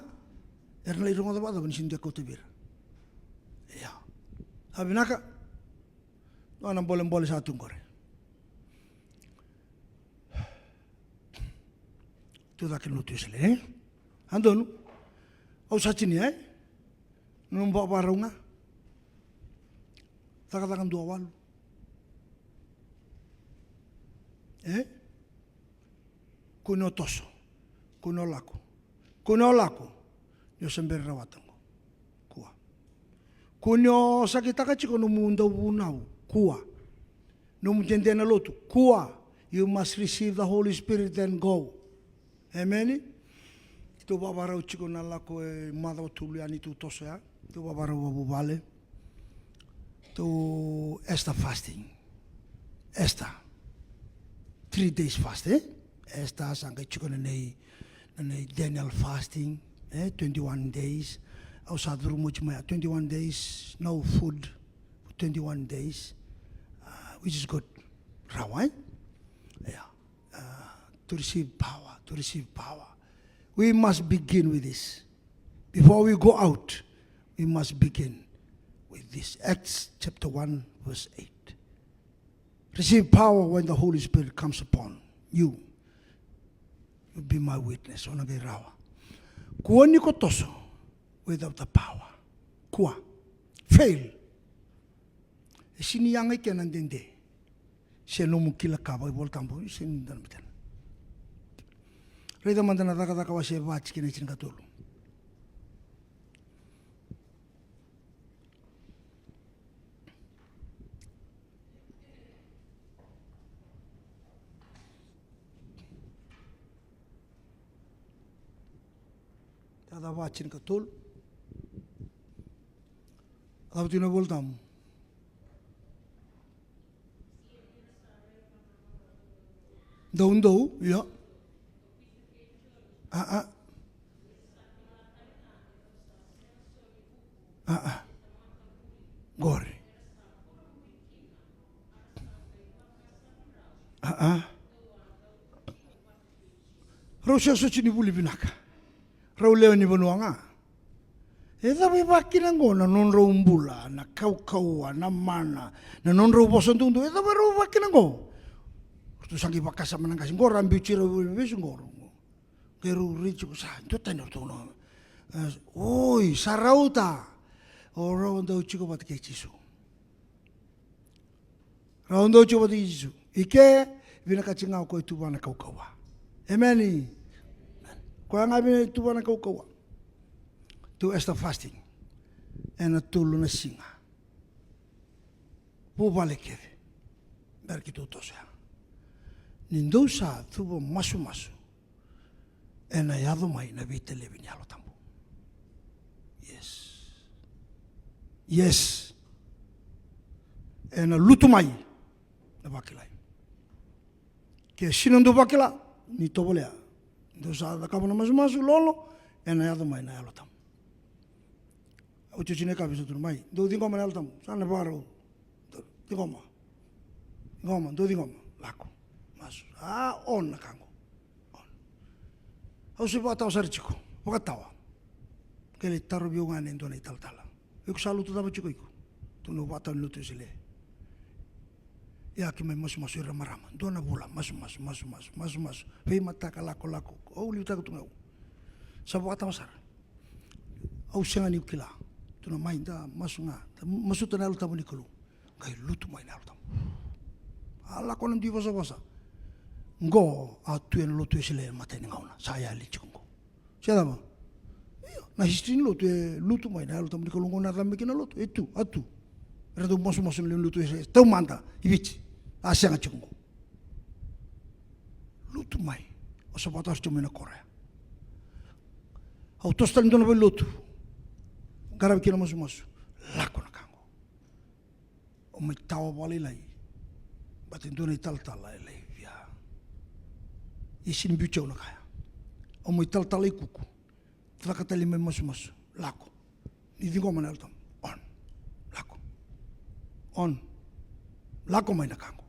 Era na lai rogoca vakacava ni sega ni dua e kauta vei ira? Ia. A vinaka. Dua na bolebole sa tu qori. Tucake na lotu Wesele, e? A donu. Au sa tinia, e? Na nomu vakavakarau ga. Cakacaka dua walu. E? Kua ni o toso. Kua ni o lako. Kua ni o lako. Ni o se bera ni rawata qo. Kua. Kua ni o sakitaka tiko nomu dauvunau. Kua. Nomu dede na lotu. Kua. You must receive the Holy Spirit, then go. Emeni. Tou vakavakarau tiko na lako e macawa tolu ya ni tou toso ya. Tou vakavakarau vakavuvale. Tou Esther fasting. Esther. Three days fast, e? Esther sa qai tiko na nei, na nei Daniel fasting, e? Twenty-one days. Au sa curu mai tiko mai ya, twenty-one days, no food for twenty-one days, uh, which is good. Rawa, e? Yeah. Uh, to receive power, to receive power. We must begin with this. Before we go out, we must begin with this. Acts chapter one, verse eight. Receive power when the Holy Spirit comes upon you. You'll be my witness. O na qai rawa. Kua ni ko toso without the power. Kua. Fail. E sega ni yaga i ke na dede. Se nomu kila ka vakaivolatabu, e sega ni dua na betena. Raica mada na Cakacaka wase va tikina e tinikatolu. Cakacaka va tinikatolu. Cava tu na iVolatabu? Doudou, io. A, a. A, a. Qori. A, a. Rau se soti ni vuli vinaka. Rau lewe ni vanua ga. E cava e vaka kina qo na nodrau bula, na kaukauwa, na mana, na nodrau vosa doudou, e cava e rau vaka kina qo? Ratou sa qai vakasama na qase qo, ra biuti rau e vesu qo. Qai rau raici tiko sa, dua tani o ratou na. E, oi, sa rauta. O rau dau tiko vata kei Jisu. Rau dau tiko vata kei Jisu. I ke, vinakati ga o koya e tu vua na kaukauwa. Emeni. Koya ga vinakati tu vua na kaukauwa. Tou Esther fasting. Ena tolu na siga. Vuvale kece. Bera keitou toso ya. Ni dou sa cuva masumasu. Ena yaco mai na veitalevi ni Yalo Tabu. Yes. Yes. Ena lutu mai na vakilai. Ke sega ni dou vakila, ni tovolea. Dou sa cakava na masumasu lolo, ena yaco mai na Yalo Tabu. Au tiko tiko na yakavi sa tukuna mai, dou ciqoma na Yalo Tabu, sa na vakarau. Dou ciqoma. Ciqoma, dou ciqoma. Lako. Masu. A, on na ka qo. On. Au se vakatawa sara tiko. Vakatawa. Qai lai tarovi au ga na e dua na italatala. Iko sa lotu cava tiko iko? Tukuna au vakatawa ni lotu Wesele. Ia ke mai masumasu ira marama. Dua na vula, masumasu, masumasu, masumasu. Veimataka, lako, lako. Au liutaka tu ga au. Sa vakatawa sara. Au sega ni kila. Tukuna mai da masu ga. Da masuta na Yalo Tabu ni Kalou. Qai lutu mai na Yalo Tabu. A lako na dui vosavosa. Qo a tu ena lotu Wesele ena imatai ni gauna. Sa yali tiko qo. Se cava? Io, na history ni lotu e lutu mai na Yalo Tabu ni Kalou qo na cabe kina na lotu. E tu, a tu. Era dau masumasu na lewe ni lotu Wesele. Taumada, i Viti. A sega tiko qo. Lutu mai. Au sa vakatawa tiko mai na koro ya. Au toso tale dua na valenilotu. Qaravi kina masumasu. Lako na ka qo. Au mai tawa vakalailai. Baleta e dua na italatala e lai via. Ia sega ni biuti au na ka ya. Au mai talatala i Kuku. Caka tale mai masumasu. Lako. Ni ciqoma na Yalo Tabu. On. Lako. On. Lako mai na ka qo.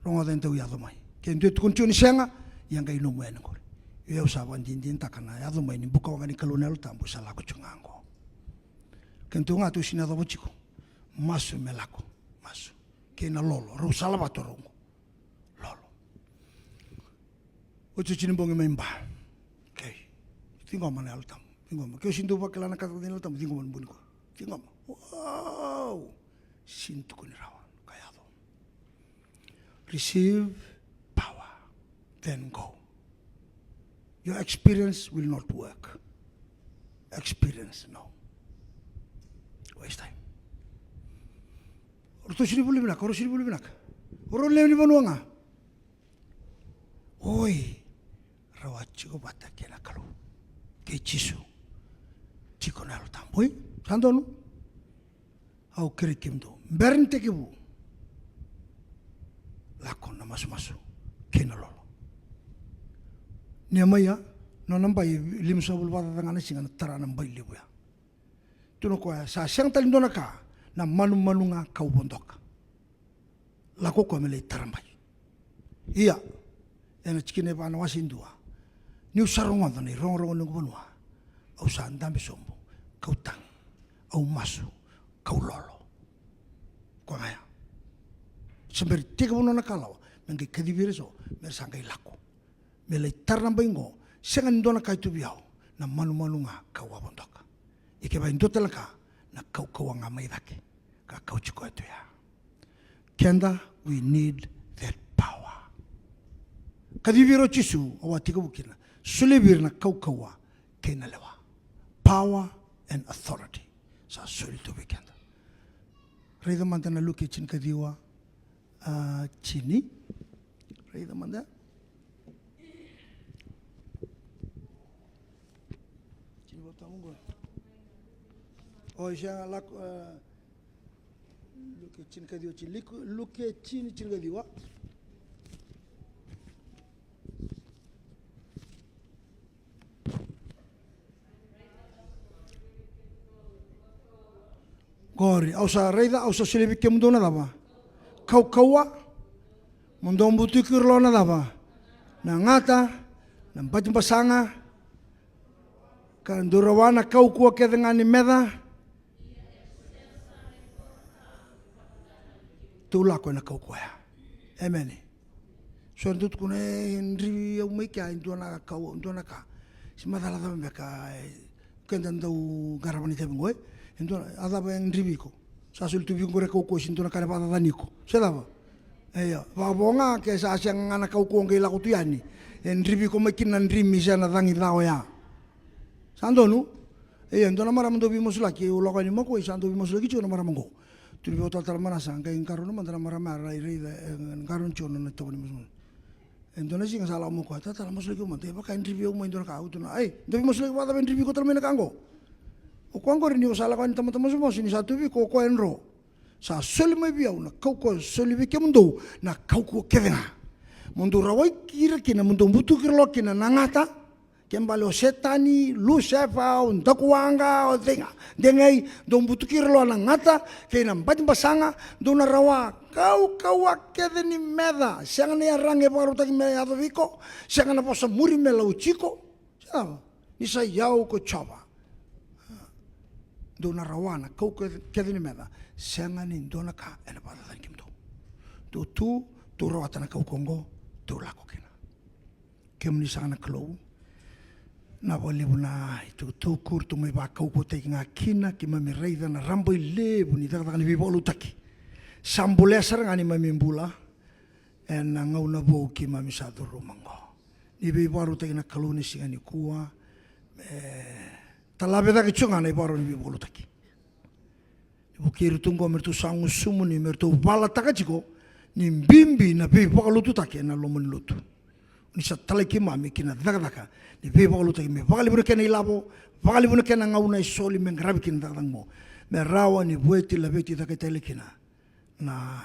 Rogoca e dau yaco mai. Ke dua e tukuna tiko ni sega, ia qai nomu yani qori. Ia au sa vakadinadinataka na yaco mai ni bukawaqa ni Kalou na Yalo Tabu sa lako tiko ga qo. Kedatou ga tou sega ni yacova tiko. Masu me lako. Masu. Kei na lolo. Rau salavata rau qo. Lolo. Otioti ni bogi mai Ba. Okay. Ciqoma na Yalo Tabu. Ciqoma. Ke o sega ni dau vakila na katakata ni Yalo Tabu, ciqoma na bogi qo. Ciqoma. Wow. Sega ni tukuni rawa. Ka yaco. Receive power, then go. Your experience will not work. Experience, no. Waste time. O ratou sega ni vuli vinaka, o rau sega ni vuli vinaka. O rau lewe ni vanua ga. Oi, rau a tiko vata kei na Kalou. Kei Jisu. Tiko na Yalo Tabu. Oi, sa donu. Au kerei kemudou. Bera ni tekivu. Lako na masumasu. Kei na lolo. Niemaia, nona bai, limasagavulu vakacaca ga na siga na tara na bai levu ya. Tukuna o koya, sa sega tale ni dua na ka, na manumanu ga kau vodoka. Lako o koya me lai tara bai. Ia, ena tikina e va na wase e dua. Niu sa rogoca na irogorogo ni noqu vanua. Au sa dabe sobu, kau tagi, au masu, kau lolo. Koya ga ya. Sa bera ni tekivu nona kalawa, me qai kacivi ira eso, me ra sa qai lako. Me lai tara na bai qo, sega ni dua na ka e tu vei au, na manumanu ga kau a vodoka. Ia kevaka e dua tale na ka, na kaukauwa ga mai cake, ka kauti koya tu ya. Keda, we need that power. Kacivi ira o Jisu, au a tekivu kina, solia vei ira na kaukauwa kei na lewa. Power and authority. Sa soli tu vei keda. Raica mada na Luke tinikaciwa, a, tini. Raica mada. Tini vata mo qo. O, isa lako, a, Luke tinikaciwa, tini, Luke, Luke tini, tinikaciwa. Qori, au sa raica, au sa solia vei kemudou na cava? Kaukauwa. Mo dou butuki ira lo na cava? Na gata, na batibasaga, ka dou rawa na kaukauwa kece ga ni meca. Tou lako ena kaukauwa ya. Emeni. So dou tukuna e drivi au mai kea e dua na kau, dua na ka. Se macala cava beka, e, keda dau qarava na itavi qo, e? E dua na, a cava e drivi iko? Sa soli tu vei iko qori e kaukauwa, se dua na ka e vakacacani iko. Se cava? Io, vakavo ga ke sa sega ga na kaukauwa qai lako tu yani. E drivi iko mai kina na drimi se na cagi ca oya. Sa donu? Io, e dua na marama dau veimasulaki, au lako yani mai kua, sa dau veimasulaki tiko na marama qo. Tukuna vei au o Talatala Manasa, qai qarauna mada na marama ya, rai, rai, e, qarauna tiko na nona itovo ni masu. E dua na siga sa lako mai o koya, Talatala, masulaki au mada, e vaka e drivi au mai dua na ka, au tukuna, ai, dau veimasulaki vakacava e drivi iko tale mai na ka qo? O koya qori ni o sa lako yani tamata masumasu, ni sa tu vei iko, o koya e dro. Sa soli mai vei au na kaukauwa, soli vei kemudou na kaukauwa kece ga. Mo dou rawai ira kina, mo dou butuki ira lo kina na gata. Ke bale o Setani, Lusefa, o dakuwaqa, o cei ga, degei, dou butuki ira lo na gata kei na batibasaga, dou na rawa kaukauwa kece ni meca. Sega na iyaragi e vakarautaki me yaco vei iko. Sega na vosa muri me lauti iko. Sa, ni sa i au ko Jiova. Dou na rawa na kaukauwa kece ni meca. Sega ni dua na ka ena vakacacani kemudou. Dou tu, dou rawata na kaukauwa oqo, dou lako kina. Kemuni saka na Kalou, na vakalevu na itukutuku ratou mai vakaukauwataki ga kina, keimami raica na rabailevu ni cakacaka ni veivakalotutaki sa bolea sara ga neimami bula ena gauna vou keimami sa curuma oqo. Ni veivakarautaki na Kalou ni siga nikua, me talave cake tiko ga na ivakarau ni veivakalotutaki. Ni vukei iratou oqo me ratou sa gusumu, ni me ratou valataka tiko ni bibi na veivakalotutaki ena loma ni lotu. Ni sa talai keimami ki na cakacaka ni veivakalotutaki, me vakalevu na kena ilavo, vakalevu na kena gauna e soli me qaravi kina na cakacaka oqo. Me rawa ni vueti, laveti, caka tale kina na,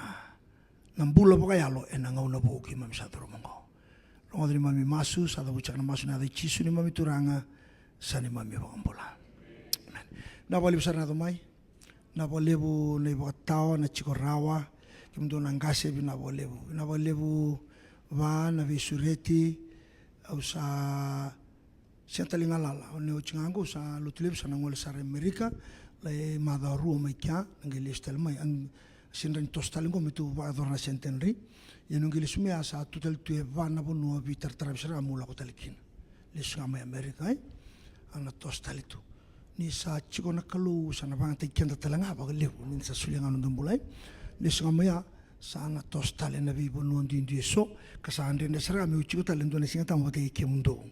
na bula vakayalo ena gauna vou keimami sa curuma oqo. Rogoca neimami masu, sa cavuti saka na masu ena yaca i Jisu neimami Turaga, sa neimami iVakabula. Amen. Na vakalevu sara na yaco mai. Na vakalevu na ivakatawa, na tiko rawa. Kemudou na qase, vinaka vakalevu. Vinaka vakalevu Va na veisureti. Au sa sega tale ni galala. Au ne oti ga qo sa lotu levu, sa na gole sara i Amerika. Lai macawa rua mai kea, na qai lesu tale mai. Sega ni toso tale qo me tou vakayacora na centenary. Ia niu qai lesu mai ya sa tu tale tu e va na vanua veitarataravi sara ga meu lako tale kina. Lesu ga mai Amerika, e? A na toso tale tu. Ni sa tiko na Kalou, sa na vakayagataki keda tale ga vakalevu ni sa solia ga na noda bula, e? Lesu ga mai ya, sa na toso tale na veivanua duidui eso, ka sa dredre sara ga meu tiko tale dua na Siga Tabu vata kei kemudou.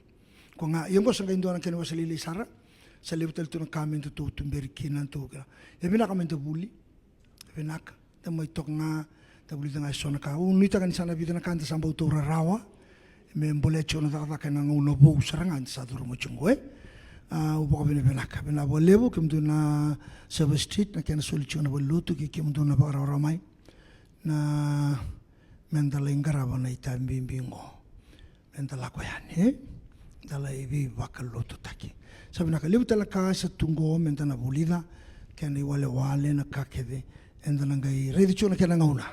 Ko ga, ia qo sa qai dua na kena iwase lailai sara, sa levu tale tu na ka me datou tuberi kina, datou kila. E vinaka me da vuli, vinaka. Da mai toka ga, da vulica ga eso na ka. Au nuitaka ni sa na vica na ka da sa bau taura rawa me bolea tiko na cakacaka ena gauna vou sara ga da sa curuma tiko qo, e? A, au vakavinavinaka, vinaka vakalevu kemudou na Silver Street, na kena soli tiko na valenilotu kei kemudou na vakararawa mai. Na, me da lai qarava na itavi bibi qo. Me da lako yani, e? Da lai veivakalotutaki. Sa vinaka, levu tale na ka sa tu qo me da na vulica, kena iwalewale, na ka kece eda na qai raica tiko na kena gauna.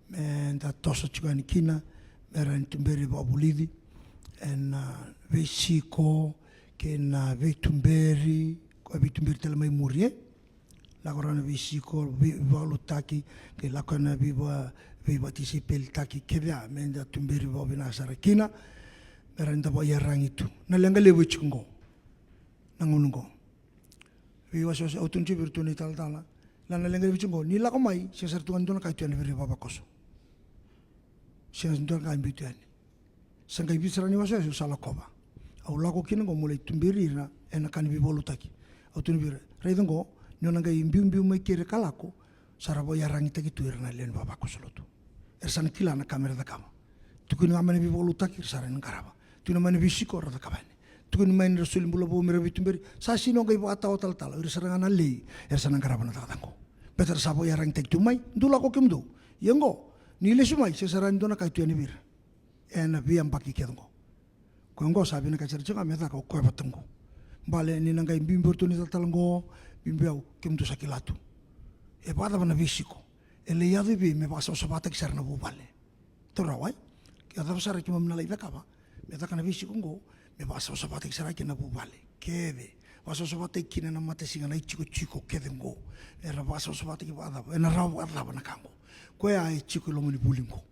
Me da toso tiko yani kina, me rawa ni tuberi vakavulici ena, a, veisiko kei na veituberi, ko veituberi tale mai muri, e? Lako rawa na veisiko, vei-, veivakalotutaki, qai lako na veiva-, veivakatisaipelitaki kece ya, me da tuberi vakavinaka sara kina, me rawa ni da vakaiyaragi tu. Na leqa levu e tiko qo. Na gauna qo. Veiwasewase, au tukuna tiko vei iratou na italatala. Na, na leqa levu e tiko qo. Ni lako mai, sega sara tu ga ni dua na ka e tu yani vei ira vavakoso. Sega ni dua na ka e biu tu yani. Sa qai vica sara na iwasewase au sa lakova. Au lako kina qo meu lai tuberi ira ena ka ni veivakalotutaki. Au tukuna vei ira, raica qo, ni o na qai biubiu mai kei ira ka lako, sa ra vakaiyaragitaki tu ira na lewe ni vavakoso lotu. Era sa na kila na ka me ra cakava. Tukuni ga mai na veivakalotutaki, era sa rawa ni qarava. Tukuni mai na veisiko, ra cakava yani. Tukuni mai ni ra soli bula vou me ra veituberi, sa sega ni o qai vakatawa talatala, o ira sara ga na lei, era sa na qarava na cakacaka qo. Baleta ra sa vakaiyaragitaki tu mai, dou lako kemudou. Ia qo, ni lesu mai, sega sara ni dua na ka e tu yani vei ira. Ena veiyabaki kece qo. Koya qo sa vinakati sara tiko ga me caka o koya vata qo. Bale ni na qai biubiu ratou na italatala qo, biubiu au, kemudou sa kila tu. E vakacava na veisiko? E lai yaco i vei me vakasavasavataki sara na vuvale? Taura rawa, e? Ke cava sara keimami na lai cakava? Me caka na veisiko qo, me vakasavasavataki sara kina na vuvale kece. Vakasavasavataki kina na matasiga, na itikotiko kece qo. Era vakasavasavataki vakacava? Ena rawa vakacava na ka qo? Koya e tiko i loma ni vuli qo.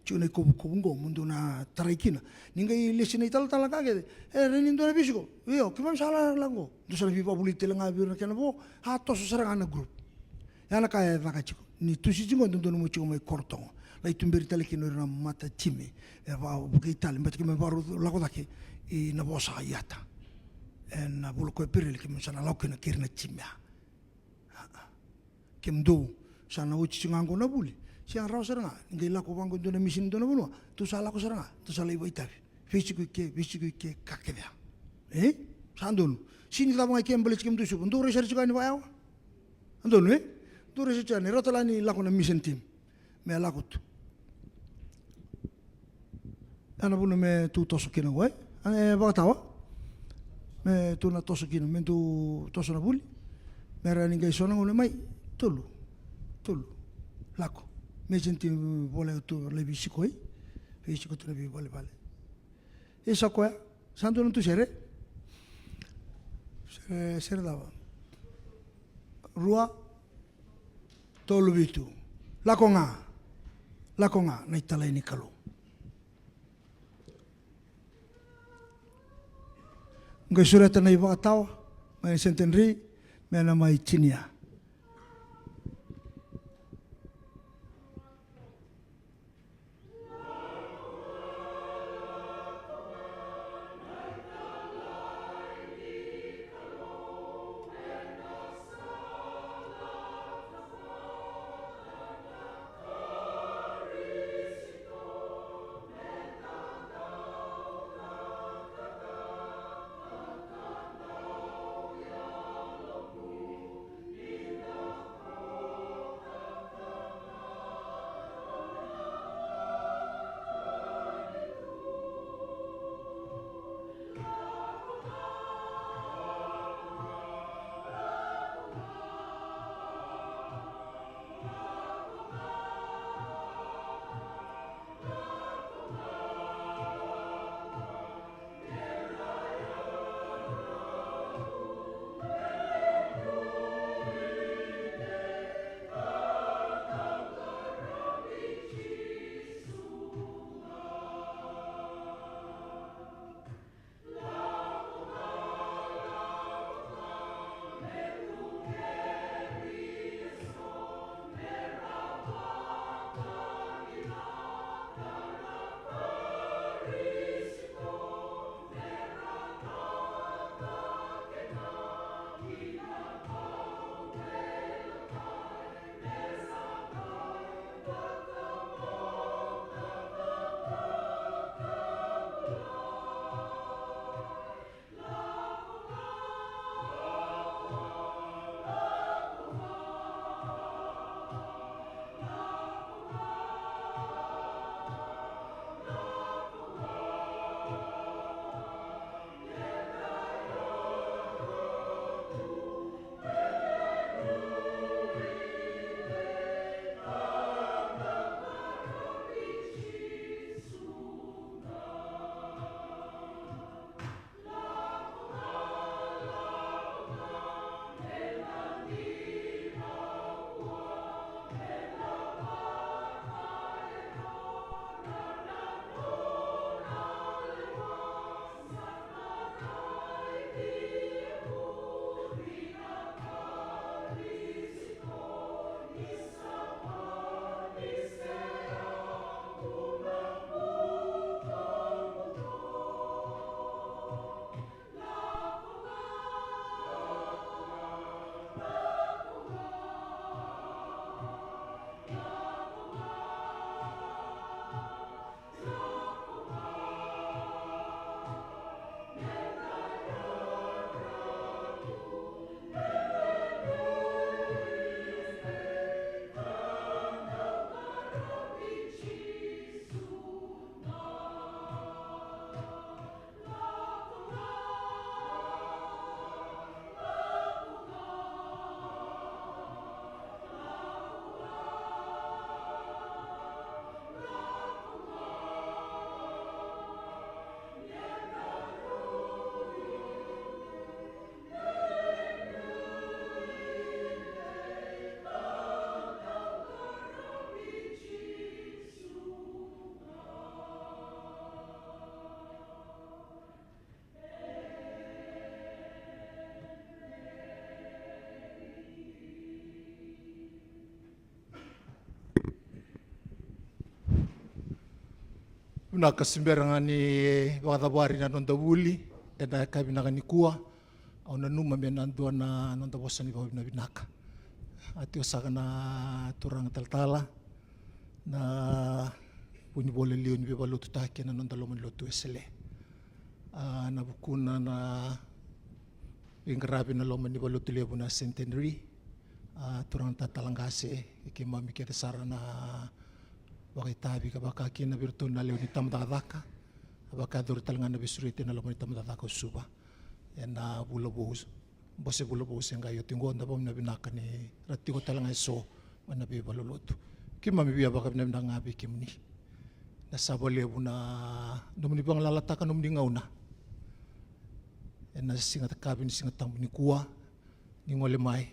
Tiko na ikovukovu qo, mo dou na tarai kina. Ni qai lesi na italatala ka kece, e, rai ni dua na veisiko. Io, keimami sa la, la qo. Dou sa na veivakavulici tale ga vei ira na kena vo, a toso sara ga na group. Ya na ka e caka tiko. Ni Tusiti qo, dodonu mo tiko mai Korotogo. Lai tuberi tale kina o ira na mata timi. E vakavukei tale, baleta keimami vakarau lako cake i Navosa, Iata. Ena vula ko Epereli keimami sa na lako kina kei ira na timi ya. Kemudou sa na oti tiko ga qo na vuli. Sega, rawa sara ga ni qai lako vaqo e dua na mission e dua na vanua, tou sa lako sara ga, tou sa lai vakaitavi. Veisiko i ke, veisiko i ke, ka kece ya. E? Sa donu. Sega ni cava ga i ke baleti kemudou i Suva. Dou rai sara tiko yani vakayawa. A donu, e? Dou rai sara tiko yani. Rauta la ni lako na mission team me lako tu. Ena vuna me tu toso kina qo, e? E vakatawa me tu na toso kina, me tu toso na vuli. Me rawa ni qai so na gauna mai, tolu, tolu, lako. Me sini ti voleka tu lai veisikoi, veisiko tu na veivalevale. Isa koya, sa dua na tu sere. Sere, sere cava? Rua, tolu, vitu. Lako ga, lako ga na italai ni Kalou. Qai sureta na ivakatawa mai na Centenary me na mai tinia. Vinaka, se bera ga ni vakacavari na noda vuli ena yakavi vinaka nikua, au nanuma me na dua na noda vosa ni vakavinavinaka. A tiko saka na turaga talatala, na vunivola liu ni veivalotutaki ena noda loma ni lotu Wesele. A, na vukuna na veiqaravi na loma ni valotu levu na Centenary, a, turaga talatala qase, e keimami kece sara na vakaitavi ka vaka kina vei iratou na lewe ni tabacakacaka, Vakayacori tale ga na veisureti ena loma ni tabacakacaka o Suva ena vula vou, bose vula vou se qai oti oqo. Da vakavinavinaka ni ra tiko tale ga eso mai na veivalenilotu. Keimami via vakavinavinaka ga vei kemuni. Na sava levu na nomuni vagalalataka nomuni gauna ena siga takavi ni Siga Tabu nikua, ni gole mai.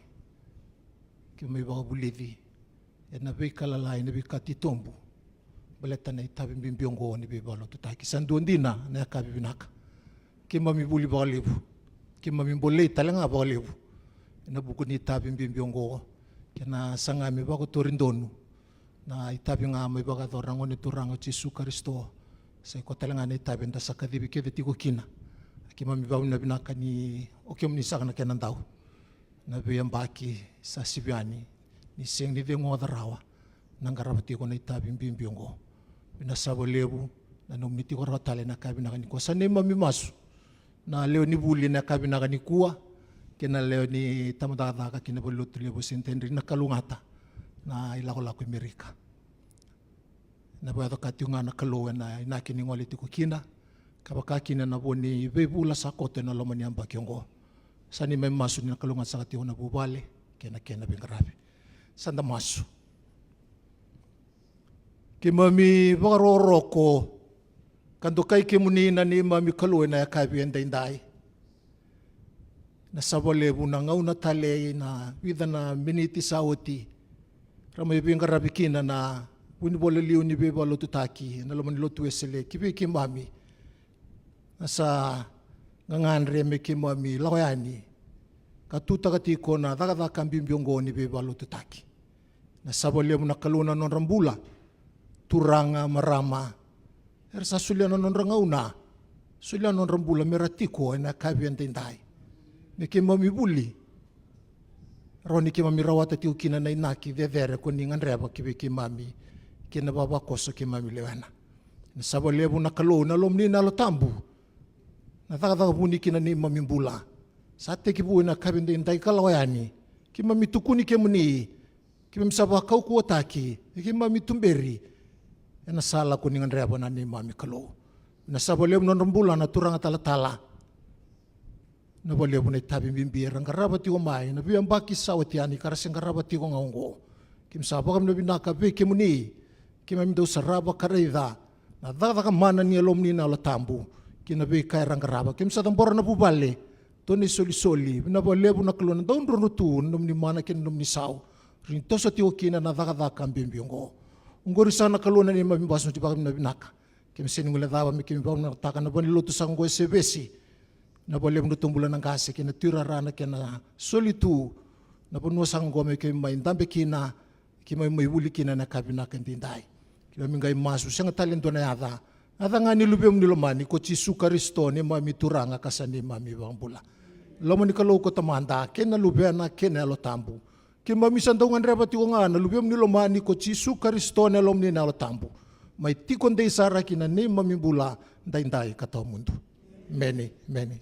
Keimami vakavulici ena veika lalai, na veika titobu, baleta na itavi bibi oqo ni veivakalotutaki. Sa dua dina na yakavi vinaka. Keimami vuli vakalevu, keimami bolei tale ga vakalevu ena vuku ni itavi bibi oqo, kei na saga me vakotori donu na itavi ga mai vakayacora na Gone Turaga o Jisu Karisito. Sa i koya tale ga na itavi eda sa kacivi kece tiko kina. Keimami vakavinavinaka ni o kemuni saka na kena dau na veiyabaki sa sivi yani, ni sega ni cegu oca rawa na qarava tiko na itavi bibi oqo. Vinaka sava levu na nomuni tiko rawa tale ena yakavi vinaka nikua. Sa neimami masu na lewe ni vuli ena yakavi vinaka nikua, kei na lewe ni tabacakacaka kei na valenilotu levu o Saint Andrew, na kalougata na ilakolako i Merika. Na vakayaco ka tiko ga na Kalou ena inaki ni gole tiko kina, ka vaka kina na vo ni veivula sa koto ena loma ni yabaki oqo. Sa neimami masu ni na kalougata saka tiko na vuvale kei na kena veiqaravi. Sa da masu. Keimami vakarokoroko ka dokai kemuni na neimami Kalou ena yakavi edaidai. Na sava levu na gauna talei, na vica na miniti sa oti, ra mai veiqaravi kina na vunivola liu ni veivakalotutaki ena loma ni Lotu Wesele ki vei keimami. Na sa gagadre me keimami lako yani ka tutaka tiko na cakacaka bibi oqo ni veivakalotutaki. Na sava levu na Kalou na nodra bula, turaga, marama, era sa solia na nodra gauna, solia na nodra bula me ra tiko ena yakavi edaidai, me keimami vuli, rawa ni keimami rawata tiko kina na inaki cecere ko ni gadreva ki vei keimami kei na vavakoso keimami lewena. Na sava levu na Kalou na lomani na Yalo Tabu, na cakacaka vuni kina neimami bula. Sa tekivu ena yakavi edaidai ka lako yani, keimami tukuni kemuni, keimami sa vakaukauwataki, keimami tuberi ena sala ko ni gadreva na neimami Kalou. Na sava levu na nodra bula na turaga talatala. Na valevu na itavi bibi era qarava tiko mai na veiyabaki sa oti yani ka ra se qarava tiko ga oqo. Keimami sa vakavinavinaka vei kemuni, keimami dau sarava ka raica na cakacaka mana ni Yalomuni na Yalo Tabu ki na veika era qarava. Keimami sa cabora na vuvale, dua na isolisoli, vinaka vakalevu na Kalou na dau drodro tu na nomuni mana kei na nomuni sau. Ni toso tiko kina na cakacaka bibi oqo. Oqori sa na Kalou na neimami masu ni vakavinavinaka. Keimami sega ni guilecava me keimami vakavinavinakataka na valenilotu saka oqo e Sevesi. Na valevu na tubula na qase kei na tuirara na kena soli tu na vanua saka oqo me keimami mai dabe kina, keimami mai vuli kina ena yakavi vinaka edaidai. Keimami qai masu, sega tale e dua na yaca, yaca ga ni Luvemu ni lomani ko Jisu Karisito, neimami Turaga ka sa neimami iVakabula. Loma ni Kalou ko Tamada kei na Luvena kei na Yalo Tabu. Keimami sa dau gadreva tiko ga na Luvemu ni lomani ko Jisu Karisito, na Yalomuni na Yalo Tabu, mai tiko dei sara ki na neimami bula daidai ka tawamudu. Emeni, emeni.